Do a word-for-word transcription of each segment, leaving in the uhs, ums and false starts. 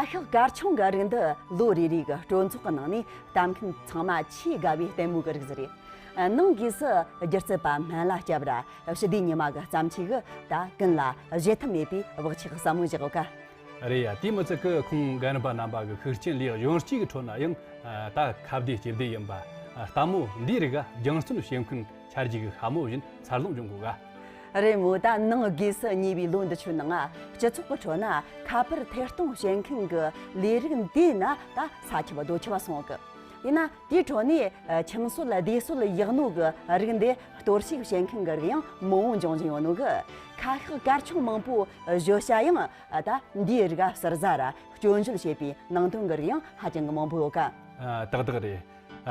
ཁ་ཤགས་དཀར་ཆུང་གི་རིགས་འདི་ལོ་རེ་རེ་གི་སྤྲོ་ཚོགས་ཀྱི་ནང་ནས་ལྟ་མཁན་ཚང་མ་ཆེས་དགའ་བའི་ལྟད་མོ་གི་རིགས་ཟིག་རེད། ནང་སྒོས་སུ་སྒྱུ་རྩལ་པ་སྨན་བླ་སྐྱབས་ར་ཞི་བདེ་ཉི་མ་གི་བརྩམས་ཆོས་གི་ད་ཀུན་ལ་བཞེད་ཐབས་མེད་པའི་བག་ཆགས་ཟབ་མོ་བཞག་ཡོད་ཀ། རེད་ཡ། དེ་མི་ཚད་ཀི་ཁོང་རྒན་རབས་པ་རྣམ་པ་གི་ཤུགས་རྐྱེན་ལས་གཞོན་སྐྱེས་ཀྱི་ཁྲོད་ན་ཡང་ད་ཁ་བདེ་ལྕེ་བདེ་ཡིན་པ། ལྟད་མོ་འདིའི་རིགས་རྒྱང་སྲིང་བྱེད་མཁན་ཆ་རྒྱུས་ཀྱི་ཤ་མོ་བཞིན་འཚར་ལོངས་འབྱུང་དགོས་ག། རེད་མོ། ད་ནང་སྒོས་སུ་ཉེ་བའི་ལོ་འདི་ཆོའི་ནང་ང་སྤྱི་ཚོགས་ཀྱི་ཁྲོད་ན་ཁ་པར་ཐད་གཏོང་བྱེད་མཁན་གྱི་ལས་རིགས་འདིའི་ནང་ད་ས་ཁྱབ་རྡོ་ཁྱབ་སོང་གི། ཡིན་ན་དེའི་ཁྲོད་ནས་ཁྱིམ་སྲོལ་སྡེ་སྲོལ་ཡག་ནོ་གི་རིགས་འདི་གཏོར་བཤིག་བྱེད་མཁན་གྱི་རིགས་ཡང་མང་བོ་འབྱུང་བཞིན་ཡོད་ནོ་གི། ཁ་ཤགས་དཀར་ཆུང་མང་པོ་བཞོ་བྱ་ཡང་ད་འདིའི་རིགས་ཟུར་ཟ་ར་སྐྱོན་བརྗོད་བྱེད་པའི་ནང་དོན་གྱི་རིགས་ཡང་ཧ་ཅང་གི་མང་པོ་ཡོད་ཀ། ཏག་ཏག་རེད།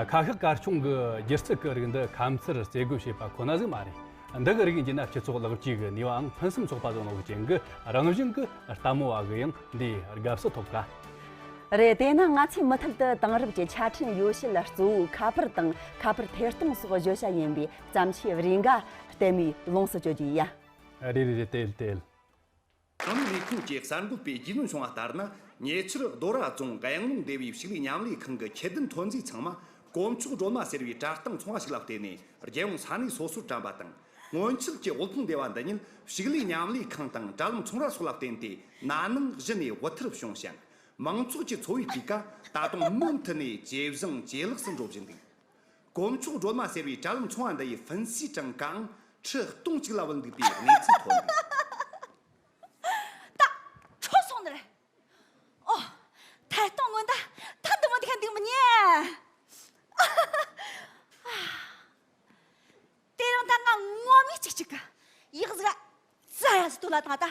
ཁ་ཤགས་དཀར་ཆུང་གི་སྒྱུ་རྩལ་གྱི་རིགས་འདི་ཁ་མཚར་རྩེ་དགོད་བྱེད་པ་ཁོ་ན་ཟིག་མ་རེད། འདི་གི་རིགས་ཡིན་རྒྱུ་ན་སྤྱི་ཚོགས་ལེགས་བཅོས་ཀྱི་ནུས་པའང་ཕུན་སུམ་ཚོགས་པ་བཟོ་ནོ་གི་རྐྱེན་གྱིས་རང་བཞིན་གྱིས་ལྟད་མོ་བ་གི་ཡང་འདིའི་དགའ་བསུ་ཐོབ་ཀ། རེད། དེས་ན་ང་ཚོས་མུ་མཐུད་དུ་དེང་རབས་ཀྱི་ཆ་འཕྲིན་ཡོ་བྱད་གཙོ་བོ་ཁ་པར་དང་ཁ་པར་ཐད་གཏོང་སོགས་བརྗོད་བྱ་ཡིན་པའི་བརྩམས་ཆོས་རེ་འགའ་ལྟད་མོའི་ལོངས་སུ་སྤྱོད་རྒྱུ་ཡིན་ཡ། རེད་རེད་རེད། དེ་ལ་དེ་ལ། ཁང་པའི་ལས་ཁུངས་ཀྱི་གསར་འགོད་པས་རྒྱུས་ལོན་བྱུང་བ་ལྟར་ན། ཉེ་ཆར་རྡོ་ར་རྫོང་གཡང་ལུང་སྡེ་བའི་ཕྱུགས་ལས་མཉམ་ལས་ཁང་གི་ཁྱད་ལྡན་ཐོན་རྫས་ཚང་མ་དཀོན་མཆོག་སྒྲོལ་མ་ཟེར་བའི་དྲ་སྟེང་ཚོང་བ་ཞིག་ལ་བརྟེན་ནས་རྒྱལ་ཡོངས་ས་གནས་སོ་སོར་བཀྲམ་པ་དང་། སྔོན་ཆད་ཀྱི་དབུལ་ཕོངས་སྡེ་བ་འདི་ཉིད་ཕྱུགས་ལས་མཉམ་ལས་ཁང་དང་དྲ་ལམ་ཚོང་ར་སོགས་ལ་བརྟེན་ཏེ་ན་ནིང་གཞི་ནས་དབུལ་ཐར་བྱུང་ཞིང་། མང་ཚོགས་ཀྱི་འཚོ་བའི་སྤུས་ཀ་ད་དུང་མུ་མཐུད་ནས་ཇེ་བཟང་ཇེ་ལེགས་སུ་འགྲོ་བཞིན་འདུག། དཀོན་མཆོག་སྒྲོལ་མ་ཟེར་བའི་དྲ་ལམ་ཚོང་བ་འདི་ཡི་ཧྥིན་སིའི་གྲངས་ཀའང་ཁྲི་སྟོང་གཅིག་ལ་བུད་འདུག་པའི་གནས་ཚུལ་ཐོན་འདུག། ད་འཕྲོ་སོང་ནི་རེད། ཨོ། ཐད་གཏོང་སྔོན་ད་ད་འདི་མོ་དེ་ག་འདུག་མི་ཉན། དེ་རིང་ད་ང་ངོ་མ་ཅིག་ཅིག་གི་ཡག་ཟིག་ར་ཙ་ཡ་ཟིག་ཏུ་ལ་དང་ད།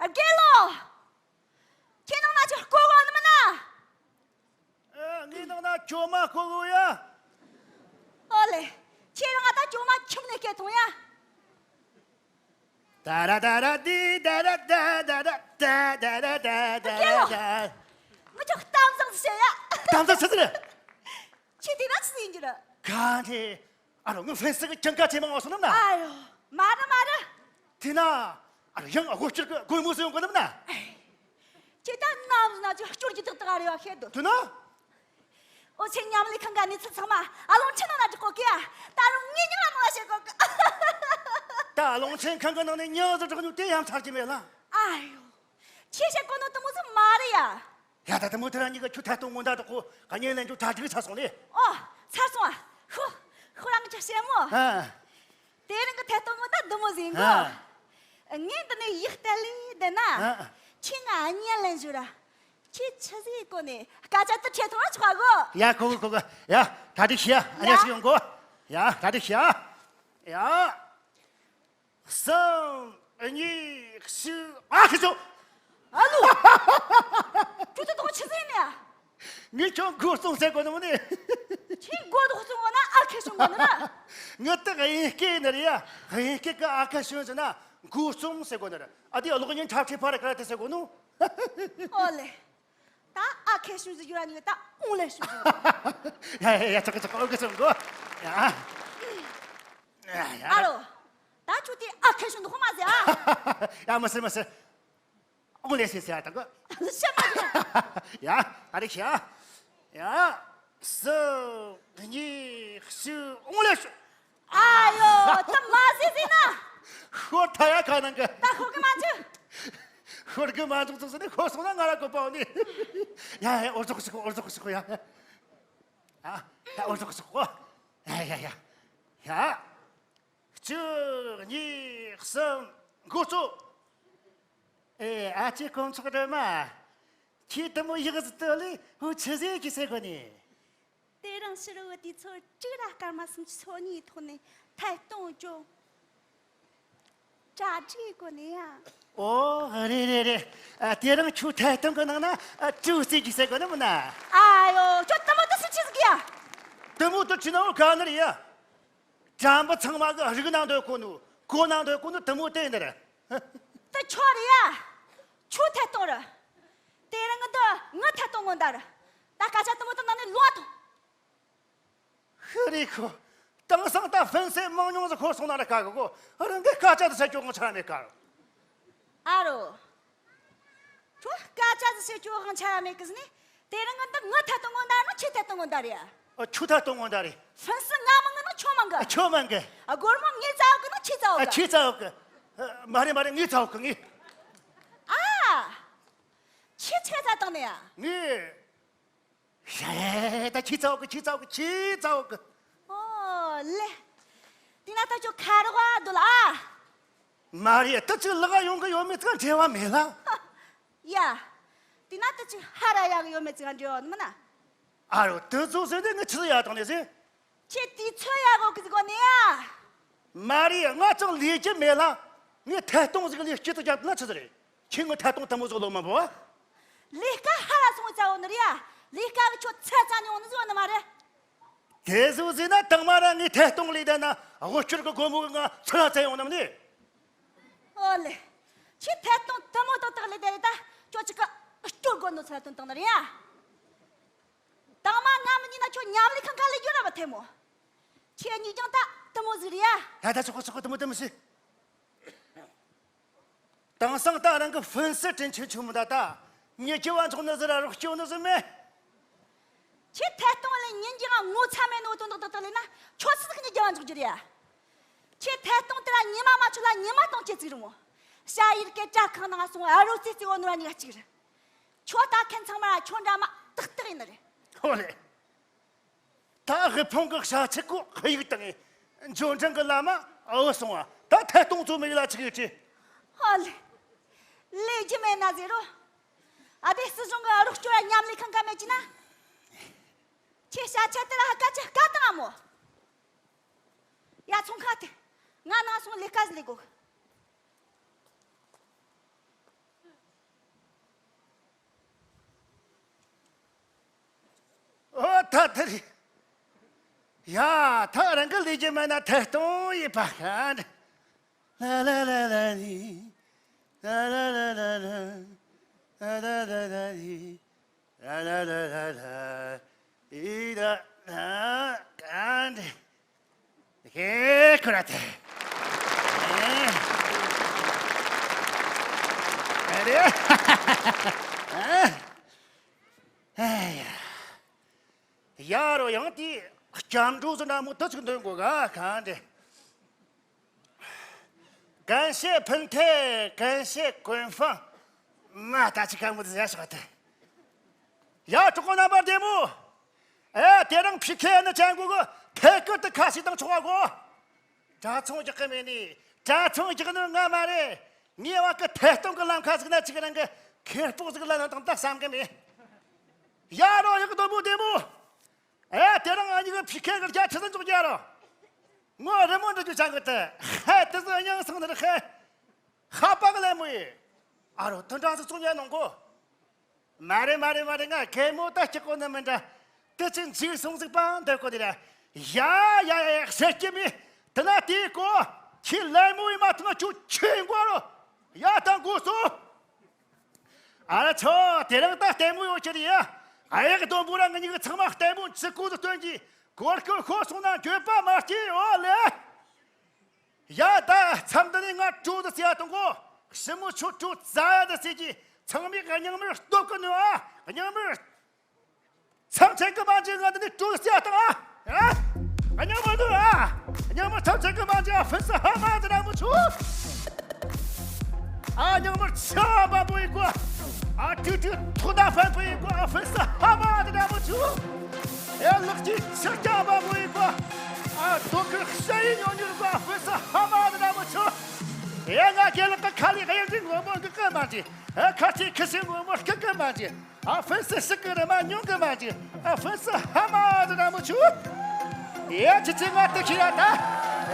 རྒན་ལགས། ཁྱེད་ནང་ན་ཅིག་བསྐོར་གོ་ནི་མིན་ན། ཨ། ངའི་ནང་ན་ཅོ་མ་བསྐོར་གོ་ཡ། ཨོ་ལེ། ཁྱེད་རང་ང་ད་ཅོ་མ་ཁྱིམ་ནས་སྐྱེལ་ཐོངས་ཡ། ད་ར་ད་ར་དི་ད་ར་ད་ད་ར་ད་ད་ར་ད་ད་ར་ད། རྒན་ལགས། ངི་ཅོ་གཏམ་བཟང་ཟིག་བཤད་ཡ། གཏམ་བཟང་ཆི་ཟིག་རེད། ཁྱེད་དེ་ན་ཆི་ཟིག་ཡིན་རྒྱུ་རེད། ག་ནས། ཨ་རོ་ངི་ཧྥེན་སི་གི་ཅང་ཀ་ཆེ་མང་བ་སོང་ནམ་ན། ཨ་ཡོ། མ་རེད་མ་རེད། དེ་ན། ཨ་རོ་ཡང་ཨ་ཧོ་སྤྱིར་གི་དགོས་མོ་སོང་གོ་ནམ་ན། ཁྱེད་ད་ནམ་ཟིག་ན་ཅིག་སྐྱོར་གྱི་ཏག་ཏག་རེ་བ་ཤེས་འདུག། དེ་ན། ཨོ་ཆེ་མཉམ་ལས་ཁང་ག་གནས་ཚུལ་ཚང་མ་ཨ་ལོང་ཆེ་ནང་ན་འཇོག་གོ་གི་ཡ། ད་རུང་ངེད་ཉིད་ལ་མོ་བ་བྱེད་གོ་གི། ད་ཨ་ལོང་ཆེན་ཁང་གི་ནང་ནས་ཉག་ཟིག་བསྒྲགས་ཉོ་དེ་ཡང་ཚར་གྱི་མེད་ལ། ཨ་ཡོ། ཁྱེད་བཤད་གོ་ནོ་དེ་མོ་ཟིག་མ་རེད་ཡ། ཡ་ད་དེ་མོ་དེ་ར་གཉིས་ཀ་ཁྱོད་ཐད་གཏོང་སྔོན་ད་དུ་ཁོ་ག་ཉེ་ལན་ཁྱོད་གྲ་སྒྲིག་ཚར་སོང་ལེ། ཨོ། ཚར་སོང་ཨ། ཧུ། ཧུ་རང་གི་ཅག་བཤད་མོ། ཨ། དེ་རིང་གི་ཐད་གཏོང་སྔོན་ད་དེ་མོ་ཟིག་གོ། ཨ། ངས་འདི་ནས་ཡིག་སྟེར་ལེ་བསྡད་ན། ཨ། ཁྱེད་ང་ཨ་ཉེ་ལན་ཞུ་ར། ཁྱེད་ཆི་ཟིག་གོ་ནས་སྐད་ཆ་དེ་ཁྱེད་ཐོག་ལ་ཆོག་གོ། ཡ་གོ་གོ་གོ་གོ། ཡ་ད་དེ་ཤི་ཡ། ཨ་ཉེ་ཡ། ཞིག་ཡོང་གོ། ཡ་ད་དེ་ཤི་ཡ། ཡ། གསུམ། གཉིས། གཅིག། ཨ་ཁེ་ཆོ། ཨ་ལུ། ཁྱོད་ཚོ་དོག་ཆི་ཟེར་ནས། ངས་ཁྱོད་མགོ་རྩོམ་ཟེར་གོ་ནི་མོ་ནི། ཁྱེད་མགོ་དོག་རྩོམ་གོ་ན་ཨ་ཁེ་ཆོ་གོ་ནི་ར། ངས་ད་དབྱིན་སྐད་ནི་རེད་ཡ། དབྱིན་སྐད་ཀྱི་ཨ་ཁེ་ཆོ་ཟེར་ན་མགོ་རྩོམ་ཟེར་གོ་ནི་ར། ཨ་དེ་གློག་བརྙན་འཁྲབ་ཁྲིད་ཕ་ར་ཀ་ར་དེ་ཟེར་གོ་ནོ། ཨོ་ལེ། ད་ཨ་ཁེ་ཤུན་ཟེར་རྒྱུ་ར་ནི་ད་ཨུང་ལེ་ཤུན་ཟེར། ཡ་ཡ་ཡ། ཆོག་གི་ཆོག་གི། ཨོ་གི་སོང་གོ། ཡ། ཡ་ཡ། ཨ་རོ། ད་ཁྱོད་དེ་ཨ་ཁེ་ཤུན་དུ་ཁོ་མ་ཟེར་ཨ། ཡ་མ་ཟེར་མ་ཟེར། ཨུང་ལེ་ཤུན་ཟེར་ཨ་ད་གོ། ཤ་མ་ཟེར། ཡ་ད་རེ་ཤ། ཡ། སུ་གཉིས་སུ་ཨུང་ལེ་ཤུན། ཨ་ཡོ། ད་མ་ཟེར་ཟེར་ན། ཤོར་ཐ་ཡ་ཁ་ནང་གི། ད་ཤོར་གི་མ་འཇུག། ཤོར་གི་མ་འཇུག་ཚོགས་ཟེར་ནས་ཤོར་སོང་ན་ང་ར་གོ་པའོ་ནི། ཡ་ཡ། འོར་ཟོག་ཞིག་གོ། འོར་ཟོག་ཞིག་གོ་ཡ། ཨ། ད་འོར་ཟོག་ཞིག་གོ། ཡ་ཡ་ཡ། ཡ། གཅིག་གཉིས་གསུམ། འགོ་གཙོ། ཨེ། ཨ་ཅེ་དཀོན་མཆོག་སྒྲོལ་མ། ཁྱེད་དེ་མོ་ཡག་ཟིག་ཏུ་ལས་འུ་ཆི་ཟིག་གི་ཟེར་གོ་ནི། དེ་རིང་ཕྱི་རུ་དུས་ཚོད་དྲུག་ར་སྐར་མ་སུམ་ཅུ་སོ་གཉིས་ཐོག་ནས་ཐད་གཏོང་བྱོས། གྲ་སྒྲིག་གོ་ནས་ཡ། ཨོ་རེད་རེད་རེད། ཨ། དེ་རིང་ཁྱོད་ཐད་གཏོང་གི་ནང་ན། ཨ། གྲོས་རྩེད་རྒྱུ་ཟེར་གོ་ནི་མིན་ན། ཨ་ཡོ། ཁྱོད་དེ་མོ་དུ་སུ་ཆི་ཟིག་ཡ། དེ་མོ་དུ་ཆི་ན་འོ་ག་ནི་རེད་ཡ། དྲ་འབུ་ཚང་མ་གི་རིག་ནང་འདོད་གོ་ནོ་གོ་ནང་འདོད་གོ་ནོ་དེ་མོ་དེ་ནི་རེད། དེ་ཁྱོད་རེད་ཡ། ཁྱོད་ཐད་གཏོང་རེད། དེ་རིང་འདི་ངའི་ཐད་གཏོང་སྔོན་བརྡ་རེད། ད་སྐད་ཆ་དེ་མོ་དུ་ནང་ནས་ལོག་ཐོངས། ཧི་རི་ཁོ། དེང་སང་ད་ཧྥན་སེ་མང་ཉུང་ཟིག་ཁོ་སོང་ན་ར་ཁ་གི་གོ། རང་གི་སྐད་ཆ་དེ་ཟེར་རྒྱུ་ངོ་ཆ་མེད་ཀ། ཨ་རོ། ཁྱོད་སྐད་ཆ་དེ་ཟེར་རྒྱུ་ངོ་ཆ་མེད་ཀི་ཟེར་ནི། དེ་རིང་ང་འདི་ངའི་ཐད་གཏོང་སྔོན་བརྡ་ནི་ཁྱོའི་ཐད་གཏོང་སྔོན་བརྡ་རེད། ཨ། ཁྱོའི་ཐད་གཏོང་སྔོན་བརྡ་རེད། ཧྥན་སེ་ང་མང་གི་ནི་ཁྱོད་མང་གི། ཨ། ཁྱོད་མང་གི། ཨ། སྒོར་མོ་ངས་བཙལ་གི་ནི་ཁྱོས་བཙལ་གི། ཨ། ཁྱོས་བཙལ་གི། ཨ། མ་རེད་མ་རེད། ངས་བཙལ་གི་ངས། ཨ། ཁྱོས་ཆི་བཙལ་བཏང་ནི་ཡ། ངས། ཧེ། ད་ཁྱོས་བཙལ་གི། ཁྱོས་བཙལ་གི། ཁྱོས་བཙལ་གི། ཨོ་ལེ། དེ་ན་ད་ཁྱོད་ཁ་རོག་ག་སྡོད་ལ་ཨ། མ་རེད། ད་ཅིག་ལག་ག་ཡོང་གི་ཡོད་མེད་ཅིག་འབྲེལ་བ་མེད་ལ། ཡ། དེ་ན་ད་ཅིག་ཧ་ར་ཡག་གི་ཡོད་མེད་ཅིག་འབྲེལ་བ་མིན་ན། ཨ་རོ། དེ་ཚོ་ཟེར་ནས་ངས་ཆི་ཟིག་ཡ་བཏང་ནས་ཟེར། ཁྱོས་དུས་ཚོད་ཡག་གོ་གི་ཟིག་གོ་ནས་ཡ། མ་རེད། ང་ཅང་ལས་རྒྱུ་མེད་ལ། ངས་ཐད་གཏོང་ཟིག་ལས་སྐྱིད་དུ་རྒྱབ་ན་ཆི་ཟིག་རེད། ཁྱོས་ངའི་ཐད་གཏོང་དེ་མོ་ཟིག་ལོ་མ་འབོ། ལས་ཀ་ཧ་ལ་སོང་ཙང་འོ་ནི་རེད་ཡ། ལས་ཀ་གི་ཁྱོད་ཚད་ཙམ་ནས་འོང་ནི་ཟིག་འོ་ནི་མ་རེད། དེ་ཟིག་ཟེར་ན་དང་མ་ར་ངས་ཐད་གཏོང་ལས་བསྡད་ན་དབུལ་སྐྱོར་གི་སྒོར་མོ་གི་ང་ཚོད་ལ་ཚད་ཡོང་ནམ་ནི། ཨོ་ལེ། ཁྱོས་ཐད་གཏོང་དེ་མོ་ཏག་ཏག་ལས་བསྡད་རེད། ད་ཁྱོད་ཅིག་གི་སྐྱོར་དགོས་ནོ་ཚད་ལ་ཐོན་བཏང་ནི་རེད་ཡ། དང་མ་ང་མི་ཉིད་ན་ཁྱོད་མཉམ་ལས་ཁང་ཁ་ལས་རྒྱུ་ར་བ་ཐེ་མོ། ཁྱེད་གཉིས་ཀྱང་ད་དེ་མོ་ཟིག་རེད་ཡ། ད་ད་ཆོག་གི་ཆོག་གི། དེ་མོ་དེ་མོ་ཟིག་དེང་སང་ད་རང་གི་ཧྥན་སི་དྲིན་ཆེན་ཆུང་མི་ད་ད། ཉེ་སྐྱེ་བ་འཇོག་ནི་ཟིག་ར་རོགས་སྐྱོ་ནི་ཟིག་མེད། ཁྱེད་ཐད་གཏོང་ལས་ཉིན་རྒྱུན་ང་ངོ་ཚ་མེད་ནོ་དོན་དག་དག་དག་ལས་ན་ཁྱོད་སུ་ཟིག་ཉིད་རྒྱ་བ་འཇོག་རྒྱུ་རེད་ཡ། ཁྱེད་ཐད་གཏོང་དེ་ར་ཉི་མ་མ་ཆོད་ལ་ཉི་མ་གཏོང་ཁྱེད་ཚིག་རུ་མོ། ཤ་ཡིར་སྐད་བྲག་ཁང་ནང་སོང་ཨ་རོ་ཙི་ཙི་འོ་ནོ་ར་གཉིས་ཀ་གཅིག་རེད། ཁྱོད་ལྟ་མཁན་ཚང་མ་ཁྱོད་འདྲ་མ་ཏག་ཏག་ཡིན་ནི་རེད། ཨོ་ལེ། ད་དབུལ་ཕོངས་གི་བྱ་ཚིག་གོ་ཧ་ཡིག་དང་། འབྱོར་འབྲིང་གི་ལམ་མ་བུད་སོང་བ། ད་ཐད་གཏོང་ཚོ་མི་ཡུལ་ལ་ཆིག་ཡོད་ཀྱི། ཧ་ལེ། ལས་རྒྱུ་མེད་ན་ཟེར་རོ། ཨ་དེ་སྲིད་གཞུང་གི་རོགས་སྐྱོར་མཉམ་ལས་ཁང་ག་མེད་ཀྱི་ན། ཁྱེད་ཤ་ཆད་དེ་ལ་ཧ་ཀ་ཆད་ཀ་དང་ཨ་མོ། ཡ་ཚོང་ཁང་དེ། ང་ནང་སོང་ལས་ཀ་ཟིག་ལས་དགོས། ཨོ་ད་དེ་རེད། ཡ་ད་རང་གི་ལས་རྒྱུ་མེད་ན་ཐད་གཏོང་ཡིན་པ་ག་འདྲ། ལ་ལ་ལ་ལ་ལི། ལ་ལ་ལ་ལ་ལ། ལ་ལ་ལ་ལ་ལི། ལ་ལ་ལ་ལ་ལ། ཨི་ལ་ལ་ག་འདྲ། ཧེ་ཁོ་ར་ཐེ། ཨ་རེ། ཨ་ཡ། ཡ་རོ་ཡང་དེ་སྐྱབས་འགྲོ་ཟེར་འདྲ་མོ་དེ་ཅིག་འདོན་དགོས་ག་གང་འདྲ། 感谢盆栽，感谢官方。 མ་ད་ཅི་གང་མོ་དེ་ཟེར་ཞོག་དེ། ཡ་གྲོགས་པོ་རྣམ་པ་བདེ་མོ། ཨེ་དེ་རིང་ཕི་ཁེ་ནི་ཅན་གོ་གི་ཐད་ཀར་དུ་ཁ་ཤས་དང་ཆོག་གོ། དྲ་ཚོང་རྒྱག་གི་མེད་ནི། དྲ་ཚོང་རྒྱག་ནི་ང་མ་རེད། ངའི་བ་གི་ཐད་གཏོང་གི་ལམ་ཁ་ཟིག་ན་ཅིག་རང་གི་ཁེ་སྤོགས་ཟིག་ལ་ན་དང་ད་བསམ་གི་མེད། ཡ་རོ་ཡག་གི་དོ་མོ་བདེ་མོ། ཨེ་དེ་རིང་ཨ་ཉི་གི་ཕི་ཁེ་གི་རྒྱ་ཆི་ཟིག་འཇོག་རྒྱ་རོ། ངོ་རི་མོ་འདྲི་རྒྱུ་ཅང་གི་དེ། ཧེ་དེ་ཟིག་སྙིང་སང་ནི་རི་ཧེ། ཧ་པ་གི་ལེ་མོ་ཡི། ཨ་རོ་དུ་འདྲ་ཟིག་ཚོང་ཉན་ནོ་གོ། མ་རེད་མ་རེད་མ་རེད། ང་གད་མོ་ད་སྐྱིད་གོ་ནི་མི་འདྲ། དེ་ཅི་འཇིག་སོང་ཟིག་པང་འདོད་གོ་དེ་ར། ཡ་ཡ་ཡ་ཟེར་གྱི་མི། དེ་ན་དེའི་གོ། ཁྱི་ལེ་མོ་ཡི་མ་ཐུ་ན་ཁྱོད་ཁྱི་འགོ་རོ། ཡ་ད་འགོ་སོ། ཨ་ཆོ་དེ་རིང་ད་ལྟད་མོ་ཡོད་ཀྱི་རེད་ཡ། ཨ་ཡག་དོན་པོ་ར་ང་གཉིས་ཀྱི་ཚང་མ་ལྟད་མོ་ཆི་ཀུ་དུ་སྟོན་གྱི། གོར་ཀོ་ཤོར་སོང་ན་འགྱོད་པ་མ་སྐྱེ་ཡོད་ལེ། ཡ་ད་མཚམས་འདི་ནས་ང་གྲོ་དུ་ཟེར་ཡ་དང་གོ། ཞི་མོ་ཆོ་གྲོ་ཟ་ཡ་དུ་ཟེར་གྱི། ཚང་མས་སྙིང་མར་སྟོབས་ཀྱི་ནུས་ཨ། སྙིང་མར། མཚམས་ཆད་གི་མ་འཇིག་ང་འདི་ནས་གྲོ་ཟེར་ཡ་དང་ཨ། ཨ། སྙིང་མར་འདུག་ཨ། སྙིང་མར་མཚམས་ཆད་གི་མ་འཇིག་ཨ་ཧྥན་སི་ཧ་མ་དུ་ར་མོ་ཆོ། ཨ་སྙིང་མར་ཆ་བ་པོ་ཡི་གོ། ཨ་ཏུ་ཏུ་ཐོག་ད་ཧྥན་པོ་ཡི་གོ་ཨ་ཧྥན་སི་ཧ་མ་དུ་ར་མོ་ཆོ། ཨེ་ལག་གི་ཆ་རྐྱང་བ་པོ་ཡི་གོ། ཨ་དོ་ཁུར་ཤ་ཡི་ཉོ་ཉོ་གོ་ཨ་ཧྥན་སི་ཧ་མ་དུ་ར་མོ་ཆོ། ཨེ་ང་གེ་ལག་གི་ཁ་ལི་གཡས་འདི་ངོ་མོ་གི་ཀི་མ་འདི། ཨེ་ཁ་ཆེ་ཁི་སི་ངོ་མོ་སྐི་ཀི་མ་འདི། ཨ་ཧྥན་སི་སི་ཀི་རི་མ་ཉུང་གི་མ་འདི། ཨ་ཧྥན་སི་ཧ་མ་དུ་ར་མོ་ཆོ། ཡ་ཅི་ཅི་ང་དེ་ཁྱི་ར་ད།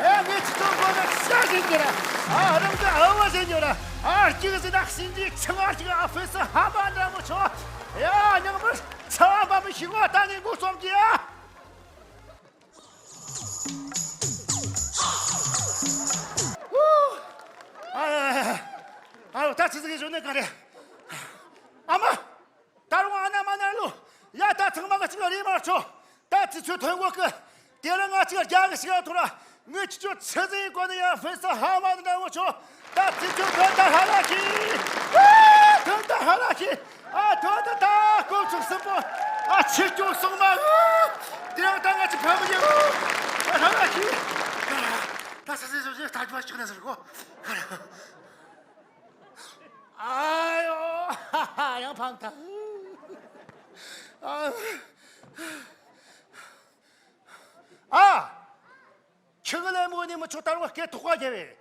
ཡ་ངས་ཅི་ཏོ་གོ་ན་ཤ་ཞིག་གི་ར། ཨ་རང་གི་ཨ་བ་ཞིག་གི་ར། ཨ་སྐྱིད་ཟིན་ན་ཤིན་ཅི་ཆང་ཨ་སྐྱིད་ཨ་ཕེ་སི་ཧ་མ་འདྲ་མོ་ཆོ། ཡ་ཉང་མི་ཆ་བ་མ་མི་ཤི་བ་ད་ནི་མགོ་རྩོམ་གྱི་ཡ། ཨ་ད་ཆི་ཟིག་གི་བཟོ་ནི་ག་རེ། ཨ་མ། ད་རུང་ཨ་ན་མ་ན་ལོ། ཡ་ད་ཚང་མ་ག་ཅིག་རེད་མ་ཆོ། ད་ཙི་ཚོད་ཐོན་གོ་གི། དེ་ལ་ང་ཅིག་རྒྱ་གི་ཞིག་ཐོ་ར། ངས་ཁྱི་ཆོ་ཆི་ཟིག་གོ་ནི་ཡ་ཕེ་ས་ཧ་མ་ནི་འདྲ་བོ་ཆོ། ད་ཙི་ཚོད་ཐོན་ད་ཧ་ལ་ཤི། ཐོན་ད་ཧ་ལ་ཤི། ཨ་ཐོན་ད་ད་ཀོ་ཚུགས་སྲིན་པོ། ཨ་ཆི་ཀྱོ་སོང་མ། དེ་རིང་ད་ང་ཅིག་ཕ་མི་ཡིན། ཨ་ཧ་ལ་ཤི། ད་ས་སི་སོ་སི་ད་ཅི་བ་ཤི་ན་ཟེར་གོ། ཨ་ཡོ། ཡང་ཕམ་ཐལ། ཨ། ཨ། ཁྱི་གི་ལས་མོ་ནི་མི་ཆོ་ད་རུང་སྐད་ཐོག་པ་རྒྱབ་པས།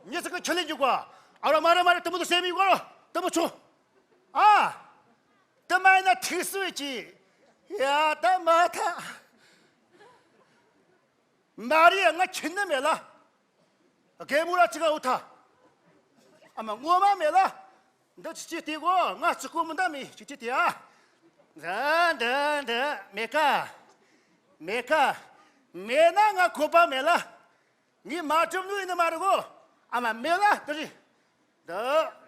མྱི་ཚིག་གི་ཁྱི་ལས་འཇུག་པ། ཨ་རོ་མ་རེ་མ་རེ་དུ་མོ་དུ་སེ་མི་གོ་རོ་དུ་མོ་ཆོ། ཨ། དུ་མ་ཡིན་ན་ཐིག་སུ་ཡི་ཅི། ཡ་ད་མ་ཐ། མ་རེད་ང་ཁྱི་ནི་མེད་ལ། རྒན་མོ་ར་ཅི་ག་འུ་ཐ། ཨ་མ་ངོ་མ་མེད་ལ། འདི་ཅི་ཅི་དེ་གོ་ང་ཅི་གོ་མི་འདའ་མི་ཅི་ཅི་དེ་ཨ། འདི་འདི་འདི་མེད་ཀ་མེད་ཀ་མེད་ན་ང་གོ་པ་མེད་ལ། ངས་མ་གྲུབ་ནུས་ནི་མ་རེད་གོ་ཨ་མ་མེད་ལ་འདི་རེད། འདི་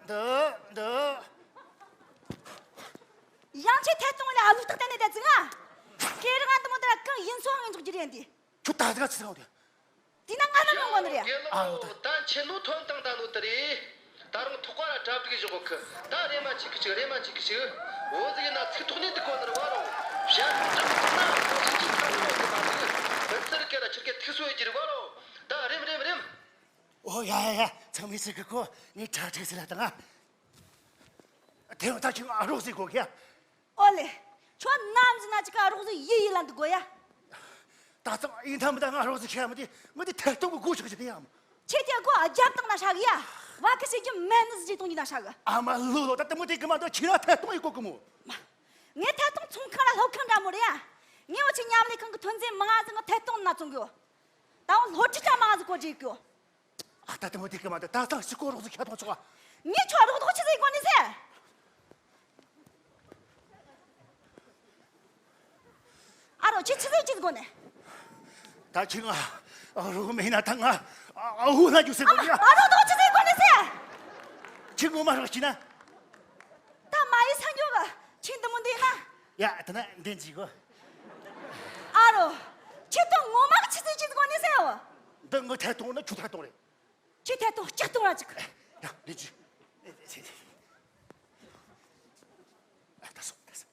འདི་འདི། ཡང་ཆེ་ཐད་གཏོང་ལ་ཨ་ལུ་རྟགས་བསྟན་ནས་བསྡད་ཙི་ང་། སྐད་རིགས་ང་འདི་མོ་འདི་ར་གང་ཡིན་སོང་ངས་འཇོག་རྒྱུ་རེད་འདི། ཁྱོད་ད་ཟིག་ཚིག་ཟིག་འོང་དེ། དེས་ན་ང་ལ་མྱོང་གོ་ནི་རེད། ཨ་ཡོ་ད། ད་ཆེ་ནོ་ཐོན་དང་ད་ནོ་དེ་རེད། ད་རུང་ཐོག་ཀ་ར་གྲ་སྒྲིག་བཞག་གོ་ཁི། ད་རེ་མ་ཅིག་གི་ཅིག་རེ་མ་ཅིག་གི་ཅིག་འོ་ཟིག་ཡིན་ན་ཚིག་ཐོག་ནས་འདི་གོ་ནི་རེད་བ་རོ། ཞལ་འདྲ་མི་ཐོག་ན་ཁོ་ཅིག་ཅིག་ཐག་ཐོག་གི་མ་ཟིག་བུ་ཚུར་སྐད་ལ་ཆུ་སྐད་ཐིག་སོ་ཡོད་ཀྱི་རེད་བ་རོ། ད་རེམ་རེམ་རེམ། ཨོ་ཡ་ཡ་ཡ་ཚང་མས་ཟིག་གི་ཁོ་ངས་གྲ་སྒྲིག་ཟིག་ལ་དང་ང་། དེ་རུང་ད་ཁྱོད་ང་རོགས་ཟིག་གོ་གི་ཡ། ཨོ་ལེ། ཁྱོད་ནམ་ཟིན་ན་ཅིག་ག་རོགས་ཟིག་ཡི་ཡི་ལ་འདུག་གོ་ཡ། ད་ཚང་ཡིན་ཐམ་ད་ང་རོགས་ཟིག་ཁྱེར་མི་དེ་ངོ་དེ་ཐད་གཏོང་གི་སྒོ་ཕྱོགས་ཤིག་ཡིན་ཡ་མོ། ཁྱེད་དེ་སྒོ་རྒྱབ་བཏང་ན་ཧྲ་གི་ཡ། བ་ཁི་ཤེས་རྒྱུ་མེད་ནི་ཟིག་གཏོང་རྒྱུ་ན་ཧྲ་གི། ཨ་མ་ལོ་ལོ་ད་དེ་མོ་དེ་གི་མ་འདུག་ཁྱེད་ར་ཐད་གཏོང་ཡི་གོ་གི་མོ། མ། ངས་ཐད་གཏོང་ཚོང་ཁང་ར་སློབ་ཁང་འདྲ་མོ་རེད་ཡ། ངས་འུ་ཆི་མཉམ་ལས་ཁང་གི་ཐོན་རྫས་མང་ང་ཟིག་ངོ་ཐད་གཏོང་ན་བཙོང་གི་ཡོད། ད་འོ་སློབ་ཁྲིད་ཅག་མང་ང་ཟིག་གོ་རྒྱུ་ཡི་གི་ཡོད། ཨ་ད་དེ་མོ་དེ་གི་མ་འདུག་ད་ཚང་ཞིག་གོ་རོགས་ཟིག་ཁྱེར་ཐོང་ཆོག་ག་ངས་ཁྱོད་རོགས་རོགས་ཆི་ཟིག་གོ་ནི་ཟེར། ཨ་རོ་ཁྱེད་ཆི་ཟིག་ཅི་ཟིག་གོ་ནི། ད་ཁྱེད་ང་ཨ་རོགས་མེད་ན་ད་ང་ཨ་ཨ་ཧུ་ན་རྒྱུག་ཟེར་གོ་ནི་ཡ། ཨ་རོགས་རོགས་ཆི་ཟིག་གོ་ནི་ཟེར། ཁྱེད་ངོ་མ་རོགས་ཤི་ན། ད་མ་ཡི་ས་འགྱོ་ག་ཁྱེད་འདི་མོ་འདི་ན། ཡ་ད་ན་འདི་འཇིག་གོ་ཨ་རོ། ཁྱེད་ད་ངོ་མ་གི་ཆི་ཟིག་ཅི་ཟིག་གོ་ནི་ཟེར་ཡོ། འདི་ངོ་ཐད་གཏོང་ན་ཁྱོད་ཐད་གཏོང་རེད། ཁྱེད་ཐད་གཏོང་ལྕགས་གཏོང་ར་ཅིག་ཡ་འདི་ཅི། ཨ་ད་སོ་ད་སོ།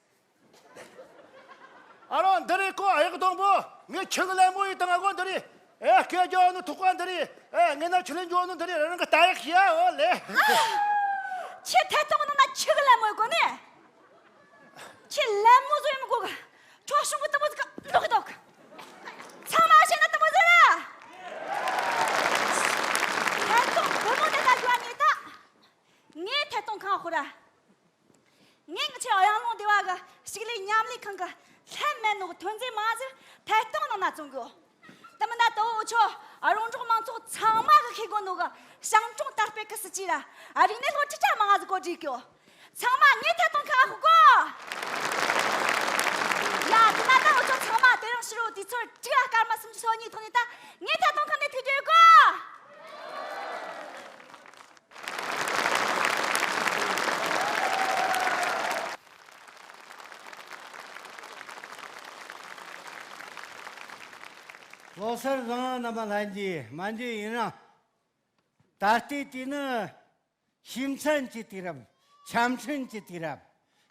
ཨ་རོ་འདི་རེད་ཀོ། ཨ་ཡག་སྡོང་པོ། ངས་ཁྱི་གི་ལད་མོ་ཡིན་དང་ཨ་གོ་འདི་རེད། ཨེ་སྐད་རྒྱག་ནི་ཐུག་པ་འདི་རེད། ཨེ་ངས་ན་ཁྱི་ལེན་འཇོག་ནི་འདི་རེད། རང་གི་ལྟ་ཡག་ཤི་ཡ་འོ་ལེ། ཁྱེད་ཐད་གཏོང་ནང་ན་ཁྱི་གི་ལད་མོ་ཡོད་གོ་ནི། ཁྱེད་ལད་མོ་བཟོ་ཡི་མི་དགོས་གི་ཁྱོད་གཞུང་གི་དུ་མོ་ཟིག་ག་ལོག་གི་འདུག་ཚང་མ་བཤད་ན་དུ་མོ་ཟིག་ལ། ཐད་གཏོང་བུ་མོ་དེ་ད་རྒྱུ་ཨ་ནི་ད། ངས་ཐད་གཏོང་ཁང་ཁོ་ར། ངས་ངི་ཆེ་གཡང་ལུང་སྡེ་བ་གི་ཕྱུགས་ལས་མཉམ་ལས་ཁང་གི་ལྷད་མེད་ནོ་གི་ཐོན་རྫས་མང་ཟིག་ཐད་གཏོང་ནང་ན་བཙོང་གི་ཡོད། དེ་མིན་ན་དོ་འུ་ཆོ་རོང་འབྲོག་མང་ཚོགས་ཚང་མ་གི་ཤེས་དགོས་ནོ་གི་ཞིང་གྲོང་དར་སྤེལ་གི་སྲིད་ཇུས་ར་རིག་གནས་སློབ་ཁྲིད་ཅག་མང་ཟིག་གོ་སྒྲིག་གི་ཡོད། ཚང་མ་ངས་ཐད་གཏོང་ཁང་ཧུ་གོ་ཡ། དེ་ན་ད་འུ་ཆོ་ཚང་མ་དེ་རིང་ཕྱི་རུ་དུས་ཚོད་དྲུག་ལ་སྐར་མ་སུམ་ཅུ་སོ་གཉིས་ཐོག་ནས་ད་ངས་ཐད་གཏོང་ཁང་ནས་ཐུག་རྒྱུ་ཡོད་གོ་ལོ་གསར་བཟང་རྣམ་པ་ལྷན་རྒྱས་མ་འཇུ་ཡིན་རང་། ད་ལྟའི་དུས་ནི་ཤིང་ཚན་གྱི་དུས་རབས། ཆམ་ཕྲན་གྱི་དུས་རབས།